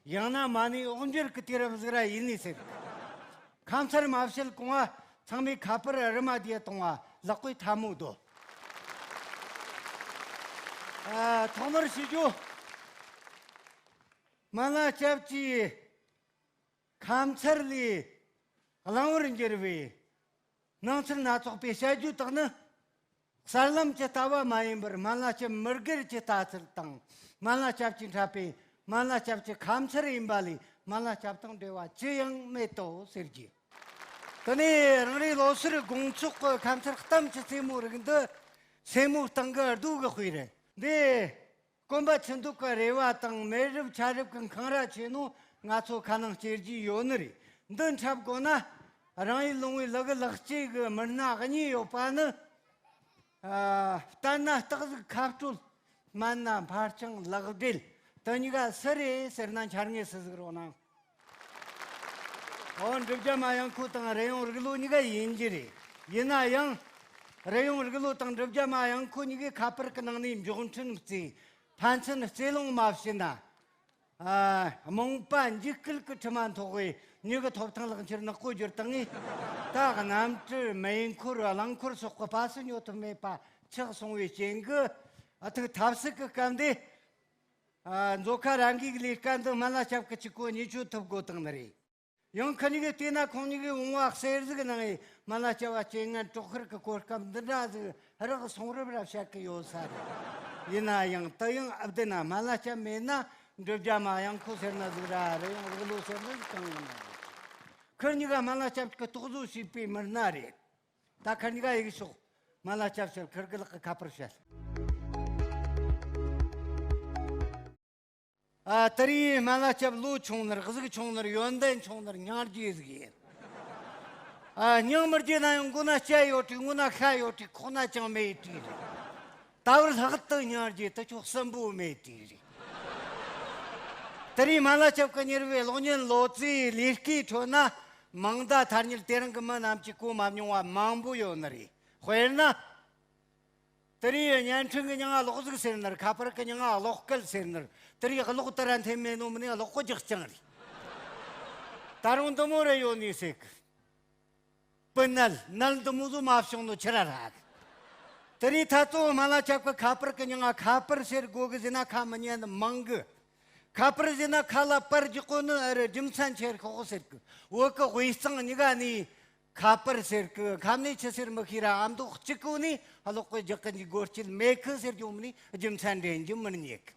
ཡང་ན་མ་ཎི་འོག་འགྱུར་གྱི་དུས་རབས་ཟིག་ར་ཡིན་ནི་ཟེར། ཁ་མཚར་མ་བཤད་གོང་བ་ཚང་མས་ཁ་པར་རི་མ་དེ་གཏོང་བ་ལག་པའི་ཐལ་མོ་རྡོ། ཨ། ཐོག་མར་ཞུ་རྒྱུ། སྨན་བླ་སྐྱབས་ཀྱིས་ཁ་མཚར་ལས་གླེང་བར་འགྱུར་བའི་སྣང་ཚུལ་སྣ་ཚོགས་པས་བཤད་རྒྱུ་དག་ནི། གསར་ལམ་གྱི་ལྟ་བ་མ་ཡིན་པར་སྨན་བླ་སྐྱབས་མི་སྒེར་གྱི་ལྟ་ཚུལ་དང་། སྨན་བླ་སྐྱབས་ཀྱིས་འཁྲབ་པའི་སྨན་བླ་སྐྱབས་ཀྱི་ཁ་མཚར་ཡིན་པ་ལས་སྨན་བླ་སྐྱབས་དང་འབྲེལ་བ་ཅི་ཡང་མེད་དོ་ཟེར་རྒྱུ། དེ་ནས་རང་རེའི་ལོ་སར་དགོང་ཚོགས་ཀྱི་ཁ་མཚར་གཏམ་གྱི་རྩེད་མོ་རིགས་འདི་སེན་མོ་སྟེང་གི་རྡོ་གི་དཔེ་རེད། འདི་ གོམ་པ་ཆུ་འདུག་གི་རེ་བ་དང་མེ་རབས་ཆར་རབས་ཀྱི་འཁང་ར་ཆེ་ནོ། ང་ཚོ་ཁ་ནང་སྐྱེ་རྒྱུ་ཡོད་ནི་རེད། འདི་འཁྲབ་དགོས་ན། རང་ཡུལ་ལུང་བའི་ལུ་གུ་ལག་སྐྱེས་གི་མི་སྣ་གཉིས་ཡོད་པ་ནི། ཨ། བལྟས་ན་སྟག་གཟིག་ཁ་སྤྲོད། སྨྲས་ན་འཕར་སྤྱང་ལག་སྦྲེལ། དེ་གཉིས་ཀ་སུ་རེད་ཟེར་ན། འཆར་ངེས་སུ་གཟིགས་རོགས་གནང་། ཨོ། འབྲི་རྒྱ་མ་གཡང་ཁོ་དང་རི་ཡོང་རིག་ལོ་གཉིས་ཀ་ཡིན་རྒྱུ་རེད། ཡིན་ན་ཡང་། རི་ཡོང་རིག་ལོ་དང་འབྲི་རྒྱ་མ་གཡང་ཁོ་གཉིས་ཀས་ཁ་པར་གི་ནང་ནས་མགྱོགས་འཕྲིན་བརྩིས། ཕན་ཚུན་རྩེ་ལོང་མ་བྱས་ན། ཨ། རྨོངས་པ་འཇིགས་སྐུལ་གྱི་དྲི་མ་འཐོག་པའི་མྱི་གི་ཐོབ་ཐང་ལག་འཁྱེར་ནག་པོ་བསྒྱུར་བཏང་ངས། ད་གནམ་གྲུ་མེ་འཁོར་རླངས་འཁོར་སོགས་ཀྱི་པ་སུ་ཉོ་ཐུབ་མེད་པ་ཆགས་སོང་བའི་རྐྱེན་གྱིས། ཨ། ཐུགས་ཐབས་ཟད་ཀྱི་སྐབས་འདི། ཨ། མཛོ་ཁ་ར་འགའི་ལས་ཀ་འདི་སྨན་བླ་སྐྱབས་ཀྱིས་གཅིག་པོ་གཉིས་ཆོད་ཐུབ་དགོས་བཏང་ནི་རེད། ཡང་ཁ་ཉིག་གིས་བལྟས་ན་ཁོང་གཉིས་ཀྱིས་བུང་བ་གསེར་གཟིག་གནང་ངས་སྨན་བླ་སྐྱབས་པ་རྐྱེན་ངན་གྲོག་ཁུར་གྱི་གོ་སྐབས་འདི་འདྲ་ཟིག་རག་སོང་རབས་ར་བཤད་ཀྱི་ཡོད་ས་རེད། ཡིན་ན་ཡང་དུ་ཡང་ཨ་བདེན་ན། སྨན་བླ་སྐྱབས་མེད་ན་འབྲི་རྒྱ་མ་གཡང་ཁོ་ཟེར་ན་ཟིག་ར། རི་ཡོང་རིག་ལོ་ཟེར་ན་ཟིག་གང་ཡིན་ན་རེད། ཁིར་གཉིས་ཀ་སྨན་བླ་སྐྱབས་ཀྱིས་རྟོག་བཟོ་བྱས་པའི་མི་སྣ་རེད། ད་ཁིར་གཉིས་ཀ་ཡི་གེ་ཤོག་སྨན་བླ་སྐྱབས་ཟེར། ཁིར་གི་ལག་གི་ཁ་པར་བཤད། ཨ། དེ་རིང་སྨན་བླ་སྐྱབས་ལོ་ཆུང་ནར་གཟུགས་ཆུང་ནར་ཡོན་ཏན་ཆུང་ནར་སྙིང་རྗེ་ཟིག་ཡིན། ཨ། སྙིང་མི་རྗེ་ན་ཡང་མགོ་ན་སྐྱ་ཡོད་དྲིས། ངོ་ན་ཤ་ཡོད་དྲིས། ཁོག་ན་ཅང་མེད་དྲིས་རེད། ད་བར་ལྷག་ཏུ་སྙིང་རྗེ་དུ་ཆོག་གསུམ་པོ་མེད་དྲིས་རེད། དེ་རིང་སྨན་བླ་སྐྱབས་ཀྱི་མྱུར་བའི་གློག་བརྙན་ལོ་ཙཱའི་ལས་ཀའི་ཁྲོད་ན། མིང་བརྡ་ཐ་སྙད་དེ་རིང་གི་མི་རྣམས་ཀྱིས་གོ་མ་མྱོང་བ་མང་པོ་ཡོད་ནི་རེད། དཔེར་ན། དེ་རིང་བརྙན་འཕྲིན་གྱི་མྱིང་ང་གློག་གཟུགས་ཟེར་ནི་རེད། ཁ་པར་གྱི་མྱིང་ང་གློག་སྐད་ཟེར་ནི་རེད། དེ་རིང་གློག་དེ་ར་འཐེན་མེད་ནོ་མིན་ནི་གློག་གི་རྒྱག་རྐྱང་རེད། ད་རུང་འདི་མོ་རེ་ཡོད་ནི་ཟེར་གི། སྤུ་ནལ་ནལ་འདི་མོ་ཟོ་མ་བྱུང་ནོ་ཆི་ར་རག་གི། དེ་རིང་ད་ལྟོ་སྨན་བླ་སྐྱབས་ཀྱིས་ཁ་པར་གྱི་མྱིང་ང་ཁ་པར་ཟེར་དགོས་གི་ཟེར་ན་ཁ་མི་ཉན་ནི་མང་གི། ཁ་པར་ཟེར་ན་ཁ་ལ་པར་རྒྱག་གོ་ནི་ཨ་རེ་རྒྱུ་མཚན་ཆེར་ཤོག་ཟེར་གི། བོད་གི་དབུས་གཙང་གཉིས་ཀ་ནས། ཁ་པར་ཟེར་གི། ཁ་ནས་ཆི་ཟེར་མི་ཤེས་ར། ཨ་མདོ་གཅིག་གོ་ནས་གློག་གི་རྒྱག་གི་འཇུག་སྒོ་སྐྱིད་མེད་གི་ཟེར་རྒྱུ་མིན་ནི་རྒྱུ་མཚན་འདྲེན་རྒྱུ་མི་རྙེད་གི།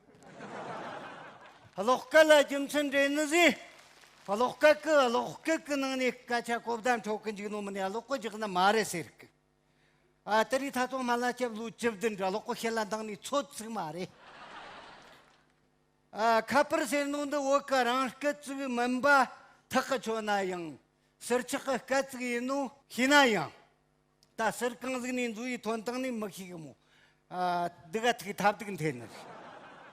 གློག་སྐད་ལ་རྒྱུ་མཚན་འདྲེན་ནི་ཟེར། གློག་སྐད་གི་གློག་སྐད་གི་ནང་ནས་སྐད་ཆ་གོ་བརྡ་འཕྲོད་གི་འཇུག་ནོ་མིན་ནི་གློག་གི་རྒྱག་ནི་མ་རེད་ཟེར་གི། ཨ། དེ་རིང་ད་ལྟོ་སྨན་བླ་སྐྱབས་ལོ་བཅུ་བདུན་ར། གློག་གི་ཤེད་ལ་འདང་ནི་ཚོད་ཅིག་མ་རེད། ཨ། ཁ་པར་ཟེར་ནོ་འདི་བོད་གི་རང་སྐད་ཅིག་མིན་པ་ཐག་གི་ཆོད་ན་ཡང་། ཟུར་ཆག་གི་སྐད་ཅིག་ཡིན་ནོ་ཤེས་ན་ཡང་། ད་ཟུར་གང་ཟིག་ནས་འཛུལ་བའི་ཐོན་སྟངས་ནི་མི་ཤེས་གི་མོ། ཨ། འདི་ག་ཐུག་ཐབས་སྡུག་འཐེན་ནི་རེད།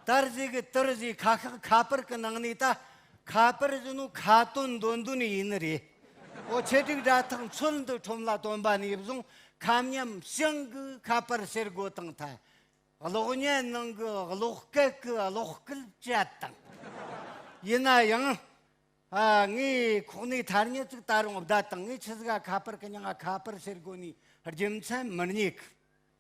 དར་ཟིག་གི་དུར་ཟིག་ཁ་ཤགས་ཁ་པར་གི་ནང་ནས་ད། ཁ་པར་ཟེར་ནོ་ཁ་དོན་འདོན་འདོན་ཡིན་ནི་རེད། འོ། ཆེ་སྒྲིག་སྒྲ་ཐག་མཚོན་འདི་ཁྲོམ་ལ་བཏོན་པ་ནས་བཟུང་ཁ་མཉམ་ཞིང་གི་ཁ་པར་ཟེར་དགོས་དང་ཐལ། གློག་བརྙན་ནང་གི་གློག་སྐད་ཀྱི་གློག་སྐད་བཅད་དང་། ཡིན་ན་ཡང་། ཨ། ངས་ཁོག་ནས་ཐ་སྙད་ཅིག་ད་རུང་བརྡ་བཏང་། ངས་ཆི་ཟིག་ག་ཁ་པར་གི་མྱིང་ང་ཁ་པར་ཟེར་དགོས་ནི་རྒྱུ་མཚན་མི་རྙེད་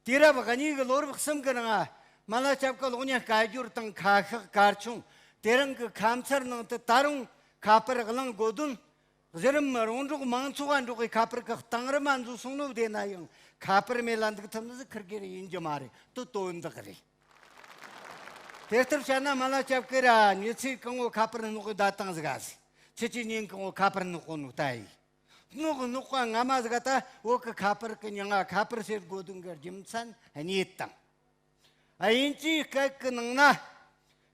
གི། དུས་རབས་གཉིས་ཀྱི་ལོ་རབས་གསུམ་གི་ནང་། སྨན་བླ་སྐྱབས་ཀྱི་གློག་བརྙན་སྐད་སྦྱོར་དང་ཁ་ཤགས་གར་ཆུང་དེ་རིང་གི་ཁ་མཚར་ནང་དུ་ད་རུང་ཁ་པར་གླེང་དགོས་དོན། གཞི་རིམ་རོང་འབྲོག་མང་ཚོགས་པ་འབྲོག་གི་ཁ་པར་གི་གཏིང་རིམ་མ་འཛུལ་སོང་ནོ་བདེན་ན་ཡང་། ཁ་པར་མེད་ལ་འདུག་ཐུབ་ནི་ཟིག་ཁིར་གེ་རེ་ཡིན་རྒྱུ་མ་རེད། དུ་དོན་དག་རེད། དེ་ལྟར་བཤད་ན་སྨན་བླ་སྐྱབས་ཀྱིས་ར་མྱི་ཚེ་གང་བོ་ཁ་པར་སྣོག་གི་བརྡ་བཏང་ཟིག་ཨ་ཟིག་ཁྱེད་ཀྱི་ཉིན་གང་བོ་ཁ་པར་སྣོག་གོ་ནོ་ལྟ་ཡིན། སྣོག་སྣོག་པ་སྔ་མ་ཟིག་ད་བོད་གི་ཁ་པར་གི་མྱིང་ང་ཁ་པར་ཟེར་དགོས་དོན་གི་རྒྱུ་མཚན་རྙེད་དང་། དབྱིན་ཇིའི་སྐད་གི་ནང་ན།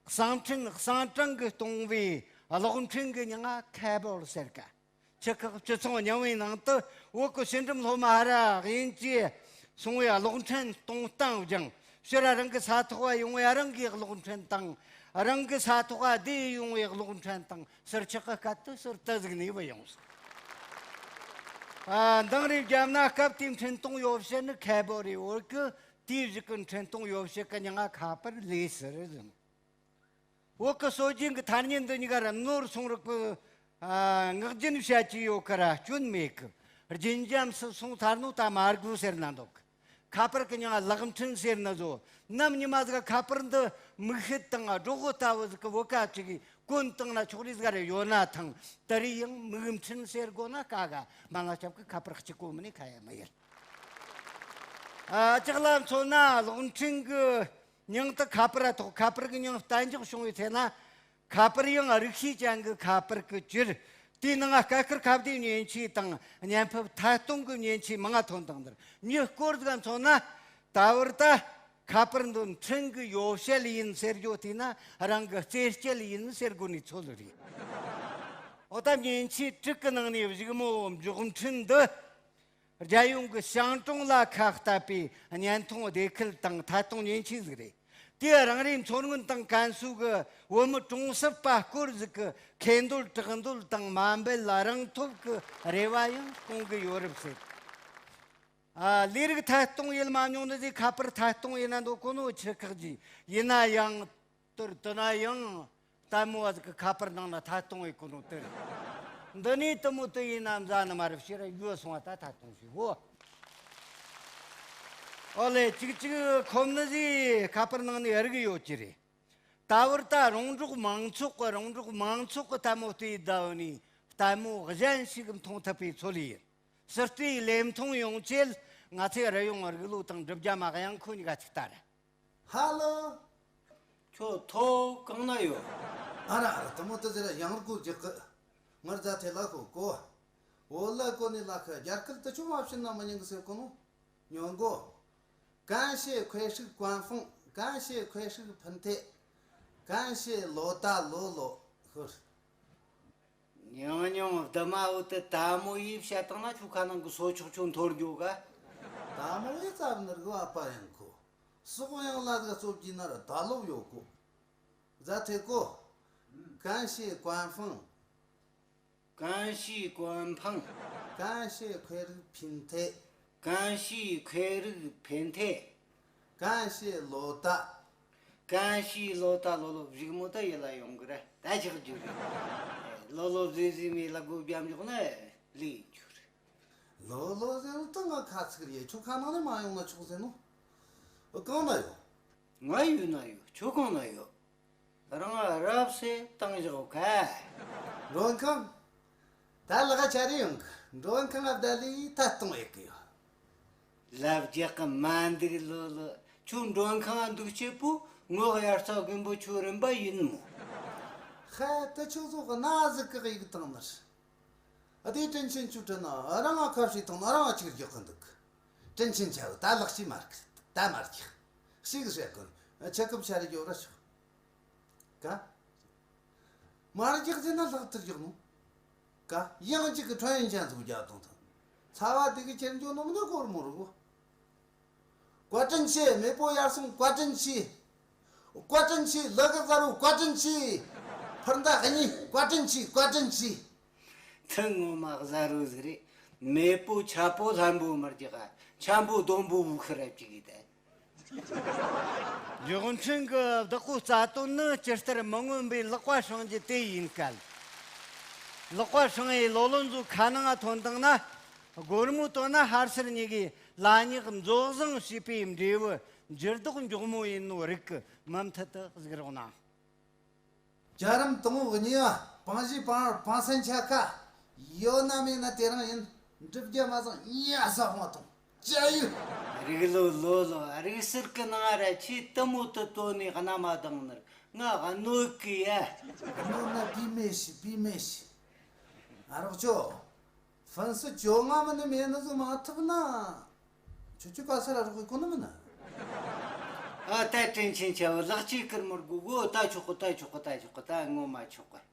གསང་འཕྲིན་གསང་གྲངས་གི་གཏོང་བའི་གློག་འཕྲིན་གི་མྱིང་ང་ཁེ་བོར་ཟེར་ག། ཆུ་ཁག་བཅུ་ཚང་རྙིང་བའི་ནང་དུ་བོད་གི་ཕྱི་འགྲམ་སློབ་མ་ཧ་ར་དབྱིན་ཇི་སོང་བའི་གློག་འཕྲིན་གཏོང་སྟངས་སྦྱངས། ཕྱིར་རང་གི་ས་ཐོག་བ་ཡོང་བའི་རང་གི་གློག་འཕྲིན་དང་། རང་གི་ས་ཐོག་བ་བསྡད་ཡོང་བའི་གློག་འཕྲིན་དང་། ཟུར་ཆག་གི་སྐད་དུ་ཟུར་དུ་ཟིག་ནས་བུད་ཡོང་ཟིག་ཨ། འདང་རེ་བརྒྱབ་ན་སྐབས་དེའི་འཕྲིན་གཏོང་ཡོ་བྱད་ནི་ཁེ་བོར་རེད། བོད་གི་དེའི་གཞུག་གི་འཕྲིན་གཏོང་ཡོ་བྱད་གི་མྱིང་ང་ཁ་པར་ལས་ཟེར་ཟིན། བོད་གི་སྲོལ་རྒྱུན་གི་ཐ་སྙད་འདི་གཉིས་ཀ་ར་ནོར་སོང་རིགས་པའི། ཨ། ངག་རྒྱུན་བཤད་ཀྱི་ཡོད་ཀི་ར་སྐྱོན་མེད་གི། རྒྱུན་འབྱམས་སུ་སོང་ཚར་ནོ་ད་མ་དགོས་ཟེར་ན་འདོད་གི། ཁ་པར་གི་མྱིང་ང་ལག་འཕྲིན་ཟེར་ནི་བཟོ། ནམ་ཉི་མ་ཟིག་ཁ་པར་འདི་མིག་ཤེལ་དང་སྒྲོག་གོ་ལྟ་བུ་ཟིག་གི་བོད་སྐད་ཅིག་གི་གོན་བཏང་ན་ཆོག་རེ་ཟིག་རེ་ཡོད་ན་ཐང་། དེ་རིང་ཡང་མིག་འཕྲིན་ཟེར་དགོས་ན་དཀའ་ག། སྨན་བླ་སྐྱབས་ཀྱི་ཁ་པར་གཅིག་པོ་མིན་ནི་ཁ་ཡ་མི་ཡིན། ཨ། ལྕགས་ལ་མཚོན་ན་གློག་འཕྲིན་གི་མྱིང་དུ་ཁ་པར་ཐོགས། ཁ་པར་གི་མྱིང་གཏན་འཇགས་བྱུང་བའི་ཚེ་ན། ཁ་པར་ཡང་རིགས་ཤེས་ཅན་གྱི་ཁ་པར་གྱི་ཕྱིར། དེའི་ནང་སྐད་ཁུར་ཁ་བརྡའི་མཉེན་ཆས་དང་བརྙན་ཕབ་ཐད་གཏོང་གི་མཉེན་ཆས་མང་ང་ཐོན་དང་། འདིར་མྱི་སྐོར་ཟིག་མཚོན་ན། ད་བར་ད་ ཁ་པར་འདི་འཕྲིན་གྱི་ཡོ་བྱད་ཡིན་ཟེར་རྒྱུ་དེས་ན་རང་གི་རྩེད་སྤྱད་ཡིན་ཟེར་དགོས་ནི་ཚོད་རེད། འོ་ད་མཉེན་ཆས་དྲུག་གི་ནང་ནས་གཞུག་མོ་མགྱོགས་འཕྲིན་འདི། རྒྱལ་ཡོངས་ཀྱི་ཞིང་གྲོང་ལ་ཁ་གཏད་པའི་བརྙན་ཐུང་སྡེ་ཁུལ་དང་ཐད་གཏོང་མཉེན་ཆས་ཟིག་རེད། དེས་རང་རེའི་མཚོ་སྔོན་དང་ཀན་སུའུ་གི་བོད་མི་གྲོང་གསེབ་པ་སྐོར་ཟིག་གི་ཁེ་འདོད་གྲགས་འདོད་དང་མ་འབད་ལ་རང་ཐོབ་ཀྱི་རེ་བ་ཡང་སྐོང་གི་ཡོད་རབས་ཟེར། ཨ། ལས་རིགས་ཐད་གཏོང་ཡེད་མ་མྱོང་ནི་ཟིག་ཁ་པར་ཐད་གཏོང་ཡེད་ན་འདོད་གོ་ནོ་ཆི་ཁག་ཅིག་ཡིན་ན་ཡང་། དེར་དེ་ན་ཡང་ལྟད་མོ་བ་ཟིག་གི་ཁ་པར་ནང་ན་ཐད་གཏོང་ཡེད་གོ་ནོ་དེ་རེད། འདི་ནས་དེ་མོ་དེ་ཡིན་ན་མཛའ་ནི་མ་རེད་ཕྱིར་ཡོད་སོང་བ་ད་ཐད་གཏོང་ཞིག་གོ། ཨོ་ལེ། གཅིག་གཅིག་ཁོམ་ནི་ཟིག་ཁ་པར་ནང་ནས་རིག་ཡོད་ཀྱི་རེད། ད་བར་ད་རོང་འབྲོག་མང་ཚོགས་ཀྱི་རོང་འབྲོག་མང་ཚོགས་ཀྱི་ལྟད་མོ་ལྟས་བསྡད་ནས་ལྟད་མོ་གཞན་ཞིག་མཐོང་ཐུབ་པའི་ཚོད་ལས་ཡིན། སྲིད་རྩེའི་ལས་མཐོང་ཡོང་ཆེད་ང་ཚོའི་རི་ཡོང་རིག་ལོ་དང་འབྲི་རྒྱ་མ་གཡང་ཁོ་གཉིས་ཀ་ཅིག་ལྟ་ར། ཧ་ལོ། ཁྱོད་ཐོ་གང་ན་ཡོད། ཨ་ར་ཨ་ར། དེ་མོ་དེ་ཟེར་ཡང་ར་སྐོར་རྒྱག་གི། ངར་རྫ་ཐེ་ལ་ཁོ་གོ། འོ་ལ་གོ་ནི་ལ་ཁ་རྒྱ་སྐད་དུ་ཆུང་བ་བྱིན་ན་མི་ཉན་གི་ཟེར་གོ་ནོ། ཉོན་གོ། 感谢快速关风། 感谢快速平台། 感谢老大老老。 ཧུར། ཉང་ཉང་བདུད་མ་འོ་དེ་ལྟད་མོ་ཡེ་བཤད་བཏང་ན་ཁྱོད་ཁ་ནང་གི་སོ་ཆོག་ཆོག་འཐོར་འགྱོ་ག། ལྟད་མོ་ཡེ་རྩ་བ་ནི་རིག་པ་པ་ཡང་ཁོ། སོག་ཡང་ལ་དགའ་རྩོབ་ཀྱི་ན་ར་ད་ལོབ་ཡོད་གོ། རྫ་ཐེ་གོ། 感谢官方། 感谢官方། 感谢快乐平台། 感谢快乐平台། 感谢老大། 感谢老大老老། རིག་མོ་ད་ཡེ་ལ་ཡོང་གི་རེད། ད་ཆགས་རྒྱུ་རེད། ལོ་ལོ་ཟེ་ཟེ་མེ་ལ་སྒོ་བརྒྱབ་འཇོག་ན་ལས་ཡིན་རྒྱུ་རེད། ལོ་ལོ་ཟེར་ནོ་ད་ང་ཁ་ཚིག་རེད། ཁྱོད་ཁ་ནང་ནས་མ་ཡོང་ན་ཆོག་ཟེར་ནོ། གང་ན་ཡོད། ང་ཡུལ་ན་ཡོད། ཁྱོད་གང་ན་ཡོད། རང་རབ་སེ་བཏང་བཞག་ག། མགྲོན་ཁང་། ད་ལག་ཆ་རེ་ཡོང་གི། མགྲོན་ཁང་ང་བསྡད་ལས་ཐད་གཏོང་ཡེད་གི་ཡོད། ལབ་རྒྱག་གི་མ་འདུག་ལོ་ལོ། ཁྱོད་མགྲོན་ཁང་ང་འདུག་ཆེད་པོ་ངོ་དབྱར་རྩྭ་དགུན་འབུ་ཁྱོད་རིམ་པ་ཡིན་མོ། ཧ། ད་ཁྱོད་ཚོ་གི་ན་ཟིག་གི་ཡིག་བཏང་ནི་རེད། ཨ་དེ་དྲིན་ཆེན་ཆུ་དྲིན་ན་རང་ང་ཁ་བྱེད་དང་ན་རང་ང་ཅིག་རྒྱག་གི་འདུག་དྲིན་ཆེན་ཆ་བོ་ད་ལག་ཤི་མ་རྒྱག་ད་མ་རྒྱག་ཤི་གི་བཤད་གོ་ནི་ཆེ་སྐབས་ཆ་རེ་རྒྱོབ་ར་ཆོག་ག་མ་རྒྱག་ཟེར་ན་ལྷག་ཏུ་རྒྱག་ནོ། ག་ཡང་གཅིག་གི་ཁྲོན་ཡན་ཅན་ཚོ་རྒྱག་དང་ཐང་ཚ་བ་དེ་གི་ཁྱེར་འཇོག་ནོ་མི་འདུག་སྒོར་མོ་རུ་གོ། བཀའ་དྲིན་ཆེ། མེས་པོ་ཡར་སོང་བཀའ་དྲིན་ཆེ། བཀའ་དྲིན་ཆེ། ལ་ག་ཟ་རུ་བཀའ་དྲིན་ཆེ། ཕར་མདའ་གཉིས་བཀའ་དྲིན་ཆེ། བཀའ་དྲིན་ཆེ། ཐུན་ངོ་མ་གཟའ་རུ་ཟིག་རེད། མེས་པོ་ཆ་པོ་ལྷན་པོ་མར་གྱི་ག་ཆམ་པོ་སྡོང་པོ་བུ་ཁི་རབ་ཀྱི་གི་ད། རྒྱུ་མཚན་གྱི་བདག་པོའི་རྩ་དོན་ནི་ཇི་ལྟར་མི་མངོན་པའི་ལག་པ་བསྲིང་རྒྱུ་དེ་ཡིན་གལ། ལག་པ་བསྲིང་ཡས་ལོ་ལོན་ཚོའི་ཁ་ནང་ང་ཐོན་བཏང་ན། སྒོར་མོ་བཏོན་ན་ཧར་སེར་གཉིས་ཀྱིས་ལ་ཉག་མཛོ་བཟང་ཞེས་པའི་འབྲས་བུ་འགྱུར་ལྡོག་མགྱོགས་མོ་ཡིན་ནོ་རིག་གི་མུ་མཐུད་དུ་གཟིགས་རོགས་གནང་། རྒྱལ་རིམ་དང་པོ་གཉིས་པ་སྤང་བཞི་སྤང་བར་སྤང་སན་ཆ་ཁ། ཡོད་ན་མེད་ན་དེ་རང་ཡིན། འགྲུབ་རྒྱུ་མ་བཟང་ཉ་ས་ཧོང་དང་ཅ་ཡུ། རིག་ལོ་ལོ་ལོ། རིག་གསར་གི་ནང་ར་ཆེས་དུ་མོ་དུ་དོ་ནས་གནའ་མ་དང་ནར་ང་གནོད་གི་ཡ། གནོད་ན་བི་མེ་ཤི་བི་མེ་ཤི། ཨ་རོགས་ཅོ། ཧྥན་སི་ཅོ་ང་མི་ནི་མེད་ནི་ཟོ་མ་ཐུབ་ན། ཁྱོད་ཁྱོད་ག་ས་ར་རོགས་གི་གོ་ནི་མིན་ན། ཨ་ད་དྲིན་ཆེན་ཆ་བོ་ལག་ཅིག་ཀིར་མོར་གུ་གོ་ད་ཆོག་གི་ད་ཆོག་གི་ད་ཆོག་གི་ད་ངོ་མ་ཆོག་གི།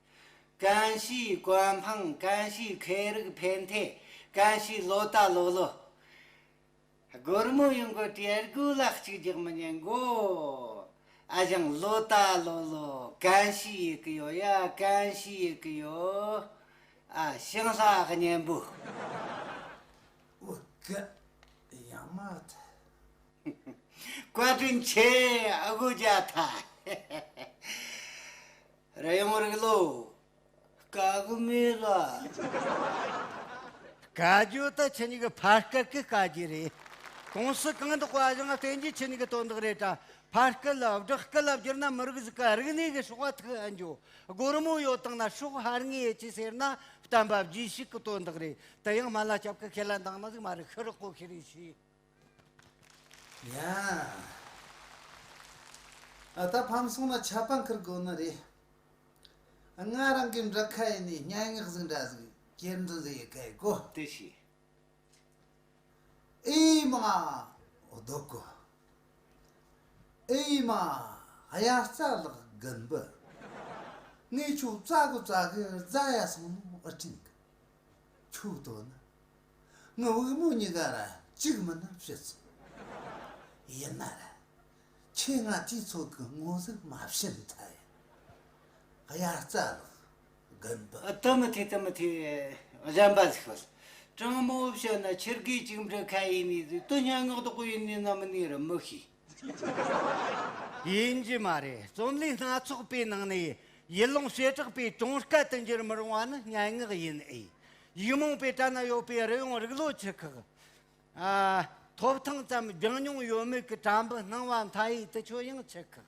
感谢官方། 感谢快乐平台། 感谢老大老老། སྒོར་མོ་ཡོང་གི་དྲེལ་གོ་ལ་གཅིག་རྒྱག་མི་ཉན་གོ། ཨ་ཞང་ལོ་ད་ལོ་ལོ་གན་ཤི་ཡེ་གི་ཡོ་ཡ་གན་ཤི་ཡེ་གི་ཡོ། ཨ་ཞང་ལྷ་གཉན་པོ། འུ་ག་ཡང་མ་ཐ། བཀའ་དྲིན་ཆེ་ཨ་གོ་རྒྱ་ཐ། ར་ཡོང་རིག་ལོ། དཀའ་གི་མེད་ལ། དཀའ་རྒྱུ་ད་ཁྱེད་གཉིས་ཀྱི་ཕར་དཀའ་གི་དཀའ་རྒྱུ་རེད། གོང་སུ་གང་དག་པ་ཞིང་བསྟན་རྒྱུ་ཁྱེད་གཉིས་ཀྱི་དོན་དག་རེད་དྲ། ཕར་དཀའ་ལ་བསྒྲགས་དཀའ་ལ་བསྒྱུར་ན་མི་རིགས་ཟིག་གི་རིག་གནས་ཀྱི་སྲོག་པ་ཐུག་ཨ་འཇོ། སྒོར་མོ་ཡོད་དང་ན་སྲོག་ཧར་ངེས་ཡེ་ཆི་ཟེར་ན་བསྟན་པ་རྗེས་ཤུགས་ཀྱི་དོན་དག་རེད། དེ་ཡང་སྨན་བླ་སྐྱབས་ཀྱི་ཁས་ལེན་དང་ན་ཟིག་མ་རེད་ཤི་རི་ཀོ་ཁི་རི་ཤི། ཡ། ཨ་ད་ཕམ་སོང་ན་ཆད་པ་འཁུར་དགོས་ནི་རེད། ང་རང་གི་འབྲི་ཁ་ཡིན་ནི་སྙན་ངག་ཟིག་འདྲ་ཟིག་སྐྱེལ་འདྲ་ཟིག་ཡི་གེ་གོ། དེ་ཤི། ཨེ་མ། འོ་དོ་གོ། ཨེ་མ། དབྱར་རྩྭ་ལགས་རྒན་པོ། ངས་ཁྱོད་བཙལ་གི་བཙལ་གི་རྫ་ཡ་སོང་ནོ་ཨེ་དྲན་གི། ཁྱོད་ལྟོས་ན། ངའི་བུ་མོ་གཉིས་ཀ་ར་གཅིག་མིན་ན་ཕྱི་ཚུལ། ཡིན་ན་ར། ཁྱེད་ང་དུས་ཚོད་ཀྱི་ངོ་ཟིག་མ་བྱིན་ཐལ་ཡ། དབྱར་རྩྭ་ལགས་རྒན་པོ། ཨ། དེ་མི་ཐེ་དེ་མི་ཐེ། གཞན་པ་ཟིག་ཤོད། དྲང་མོ་བཤད་ན་ཁྱེད་ཀྱིས་གཅིག་འབྲི་ཁ་ཡིན་ནི་ཟིག་དེ་སྙན་ངག་དག་པོ་ཡིན་ནི་ན་མིན་ནི་ར་མི་ཤེས། ཡིན་རྒྱུ་མ་རེད། རྩོམ་ལུས་སྣ་ཚོགས་པའི་ནང་ནས་ཡུལ་ལུང་བྱེ་བྲག་པའི་གྲོང་སྐད་དུ་འགྱུར་མི་རུང་བ་ནི་སྙན་ངག་ཡིན་ཨེ། ཡིག་རྨོངས་པའི་གྲལ་ན་ཡོད་པའི་རི་ཡོང་རིག་ལོ་ཆུ་ཁག་ཨ། ཐོབ་ཐང་ཙམ་སྦྱངས་མྱོང་ཡོད་མེད་ཀྱི་དྲ་འབུ་སྣང་བ་མཐའ་ཡས་དེ་ཚོ་ཡང་ཆུ་ཁག་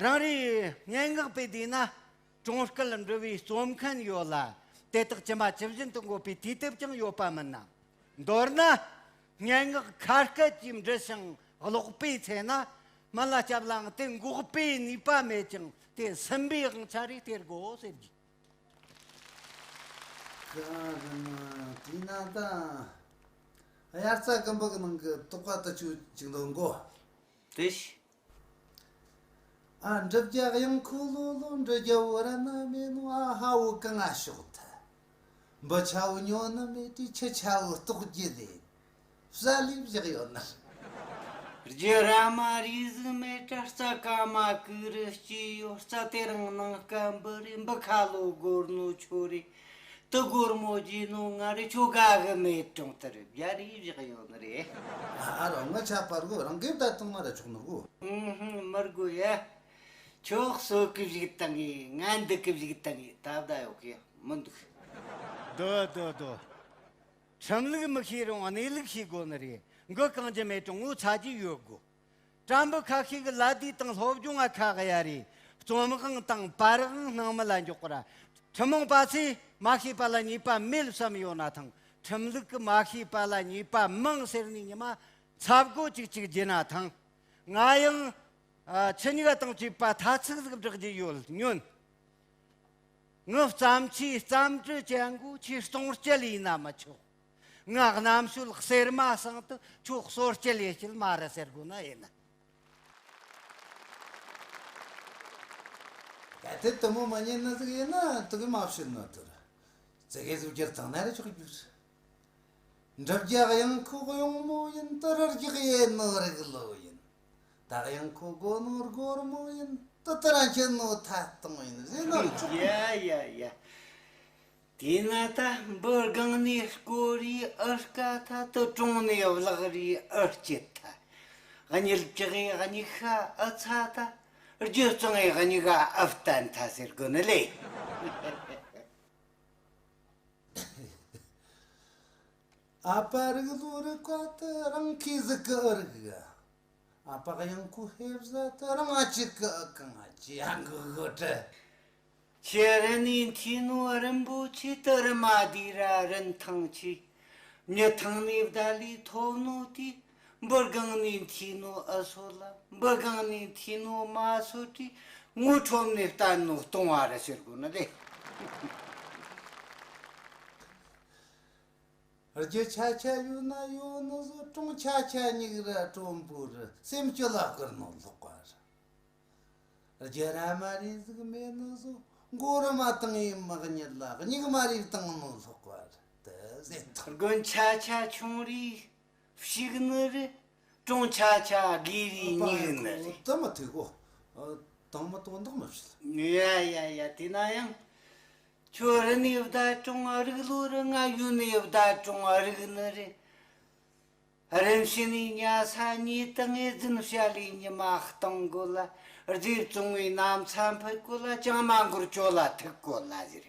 རང་རེའི་སྙན་ངག་པའི་དུས་ན་གྲོང་སྐད་འབྲི་བའི་རྩོམ་མཁན་ཡོད་ལ། དེ་དག་ཇི་མ་ཇི་བཞིན་དུ་འགོད་པའི་དུས་དེབ་ཀྱང་ཡོད་པ་མིན་ན། མདོར་ན། སྙན་ངག་ཁ་སྐད་ཀྱིས་འབྲི་ཞིང་ཀློག་པའི་ཚེ་ན། སྨན་བླ་སྐྱབས་ལའང་དེ་འགོག་པའི་ནུས་པ་མེད་ཀྱང་དེ་ཟིན་པའི་དབང་ཆ་རེད་སྟེར་དགོས་ཟེར་གི། གང་ཟེར་ན་དེས་ན་ད། དབྱར་རྩྭ་སྐམ་པོ་གི་ནང་གི་དོགས་པ་དེ་ཆོ་ཅིག་འདོན་དགོས། དེ་ཤི། ཨ། འབྲི་བརྒྱ་གཡང་ཁོ་ལོ་ལོ། འབྲི་རྒྱ་བོ་ར་ན་མེད་ནོ། ཨ་ཧ་བོ་གང་ང་ཤོག་ཐལ། འབུ་ཆ་བོ་ཉོ་ནི་མེད་དུས་ཁྱི་ཆ་བོ་ལྟོགས་རྒྱུ་ལས། བསལ་ལས་བཞག་ཡོད་ན། རྒྱུ་ར་མ་རིག་ཟིག་མེད་དྲ། རྩྭ་ཀ་མ་ཀུ་རུ་སྐྱེས་ཡོད། རྩྭ་དེ་རིང་ནངས་ཀ་འབུ་རེད། འབུ་ཁ་ལོ་སྒོར་ནོ་ཆོ་རེད། དུ་སྒོར་མོ་རྒྱུས་ནོ་ང་རེད། ཁྱོ་དགའ་གི་མེད་གྲོང་དེར་རྒྱ་རིགས་བཞག་ཡོད་ནི་རེད། ཨ་རོ། ངི་ཆ་པར་གོ་རང་གིས་ད་དུང་མ་ར་ཆོག་ནོ་གོ། ཨུ་ཧུ། མི་དགོས་ཡ། ཁྱོ་གསོད་གི་བཞུགས་བཏང་ངེ་ང་འདུག་གི་བཞུགས་བཏང་ངེ་ད་བདའ་ཡོད་གི་མི་འདུག། དོ་དོ་དོ། ཁྲིམས་ལུགས་མི་ཤེས་རུང་གནས་ལུགས་ཤེས་དགོས་ནི་རེད། མགོ་གང་རྒྱུ་མེད་ཀྲུང་ངོ་ཚ་རྒྱུ་ཡོད་དགོས། དྲ་འབུ་ཁ་ཤས་ཀྱི་ལད་ཟློས་དང་སློབ་སྦྱོང་ང་ཁ་གཡར་རེ། རྩོམ་དབང་དང་པར་དབང་སྣང་མེད་ལ་འཇོག་པར། ཁྲིམས་དབང་པ་ཚོས་མ་ཤེས་པ་ལ་ཉེས་པ་མེད་བསམ་ཡོད་ན་ཐང་། ཁྲིམས་ལུགས་ཀྱིས་མ་ཤེས་པ་ལ་ཉེས་པ་མང་ཟེར་ནས་ཉི་མ་འཚབ་སྒོ་ཅིག་ཅིག་བརྒྱུད་ན་ཐང་། ང་ཡང་། ཨ། ཁྱེད་གཉིས་ཀ་དང་བཅས་པ་ཐ་ཚིག་ཟིག་བསྒྲགས་རྒྱུ་ཡོད་ཉོན། ངི་བརྩམས་ཆོས་རྩོམ་འབྲི་ཅན་གོ་ཁྱོས་སྟོང་སྐྱེལ་ཡིན་ན་མི་ཆོག། ངི་རྣམ་དཔྱོད་གསེར་མ་སྲང་དུ་ཁྱོད་སོར་སྐྱེལ་ཡེ་སྐྱེལ་མ་རེད་ཟེར་དགོས་ན་ཡིན། ད་དེ་དུ་མོ་མ་ཉན་ན་ཟིག་ཡིན་ན་དུ་གི་མ་བཤད་ན་དུ་ར། ཙི་གེ་ཟིག་བསྒྱུར་བཏང་ན་ར་ཆོག་རྒྱུ་རེད། འབྲི་བརྒྱ་གཡང་ཁོ་གཡང་མོ་ཡིན། དུ་རུ་རྒྱག་ཡེ་ནོ་རིག་ལོ་ཡིན། ད་གཡང་ཁོ་སྒོ་ནོ་སྒོར་མོ་ཡིན། དུ་དུ་ར་འཁྱེར་ནོ་ཐད་གཏོང་ཡིན་ཟེར་ནོ་ཆོག། ཡ་ཡ་ཡ། དེས་ན་ད་འབུ་སྒང་ནས་སྐོར་རེ་ཨུ་སྐ་ཐལ། དུ་གྲོང་ནས་བརླག་རེ་ཨུ་སྐྱིད་ཐལ། གཉིད་བཅག་རེ་གཉིད་ཤ་ཨུ་ཚ་ཐལ། རྒྱུ་གཙང་རེ་གཉིད་ཁ་ཨུ་བརྟན་ཐལ་ཟེར་དགོས་ནི་ལེ། ཨ་ཕ་རིག་ལོ་རིག་པ་དེ་རང་ཁྱི་ཟིག་གི་ཨུ་རིག་གི། ཨ་ཕ་གཡང་ཁོ་ཧེབ་ཟ་དེ་རང་ཨ་ཅིག་གི་ཨུ་གང་ཨ་ཅི་ཡང་གི་གི་དྲི། ཁྱེད་རི་ནས་འཐུས་ནོ་རིན་པོ་ཆེ། དུ་རི་མ་དེ་ར་རིན་ཐང་ཆེ། མྱི་ཐང་ནས་བདའ་ལས་ཐོབ་ནོ་དེ། འབུ་སྒང་ནས་འཐུས་ནོ་ཨུ་སོ་ལ། འབུ་སྒང་ནས་འཐུས་ནོ་མ་སོ་དེ། ངོ་ཁྲོམ་ནས་བསྟན་ནོ་སྟོང་བ་རེད་ཟེར་དགོས་ནི་ལེ། རྒྱུ་ཆ་ཆ་ཡོད་ན་ཡོད་ནི་བཟོ། གྲོང་ཆ་ཆ་སྙིགས་ར་གྲོང་པོ་རེད། སེམས་སྐྱིད་ལ་བསྐུར་ནོ་ལོག་པ་རེད། རྒྱུ་ར་མ་རེད་ཟིག་མེད་ནི་བཟོ། མགོ་རུ་མ་བཏང་ཡིན་མག་ཉིད་ལ། སྙིགས་མ་རེ་བཏང་ནོ་ལོག་པ་རེད་ཟེར་ཐག། དགུན་ཆ་ཆ་ཆུང་རེ་ཕྱུག་ནི་རེད། གྲོང་ཆ་ཆ་དགོས་རེ་སྙིགས་ནི་རེད། དེ་མི་ཐུག་གོ། དང་མི་དོན་དག་མི་བྱེད། ཡ་ཡ་ཡ། དེ་ན་ཡང་། ཁྱོད་རི་ནས་བདའ་གྲོང་རིག་ལོ་རེད། ང་ཡུལ་ནས་བདའ་གྲོང་རིག་ནི་རེད། རིམ་བཞིན་ནས་ཉལ་ས་ཉལ་དང་ངེས་འཛིན་བྱ་ལས་ཉི་མ་གཏོང་དགོས་ལ། རྫས་བཙོང་བའི་གནམ་ས་འཕུད་དགོས་ལ། ཅང་མ་འགོར་ཇོ་ལ་ཐུག་དགོས་ལ་ཟེར།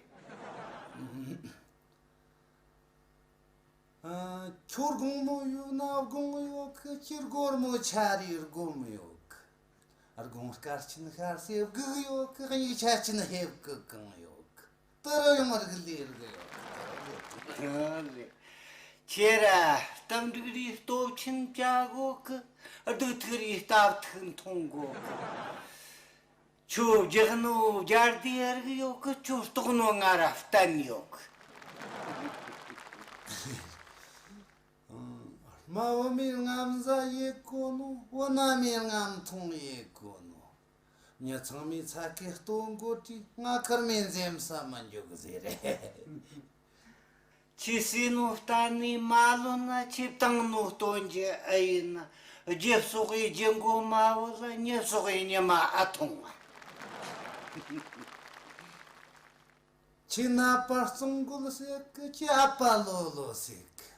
ཨ། ཁྱོད་དགོང་མོ་ཡོད་ན་དགོང་ཡོད་གི། ཁྱེད་སྒོར་མོ་ཆ་རེ་སྒོམ་ཡོད་གི། དགོང་སྐར་ཆེན་ཤར་སེ་སྒུག་ཡོད་གི། སྙིགས་ཆ་ཆེན་ཧེབ་གི་གང་ཡོད་གི། དེ་རུ་ཡང་རིག་ལས་རིག་ཡོད་གི། ཁྱེད་ར་སྟབས་འགྲིག་རེ་སྟོབས་ཆེན་བྱ་དགོས་གི། སྡུག་ཐུག་རེ་སྟབས་ཐུག་འཐུང་དགོས་གི། ཁྱོད་རྒྱག་ནོ་རྒྱལ་དེ་རིག་ཡོད་གི། ཁྱོད་ལྟོགས་ནོ་ང་ར་བསྟན་ཡོད་གི། ཨང་། མ་བུ་མོས་རྔམ་ཟ་ཡེ་གོ་ནོ། བུ་ན་མོས་རྔམ་འཐུང་ཡེ་གོ་ནོ། མྱི་ཚང་མས་ཚ་གི་ལྟོ་འགོ་དྲིས། ང་ཁར་མེད་འཛེམ་ས་མི་འཇུག་ཟེར་རེད། ཁྱི་ཟས་ནོ་གཏན་ནས་མ་ལོན་ན། ཁྱི་བཏང་ནོ་སྟོན་གྱི་ཨེ་ཡིན་ན། རྒྱུ་གསོག་གི་རྒྱུ་མགོ་མ་བུ་ལ། མྱི་གསོག་གི་ཉི་མ་ཨ་ཐུང་བ། ཁྱི་ནད་པ་གཙང་རྒོད་ཟེར་གི། ཁྱི་ཨ་ཕ་ལོ་ལོ་ཟེར་གི།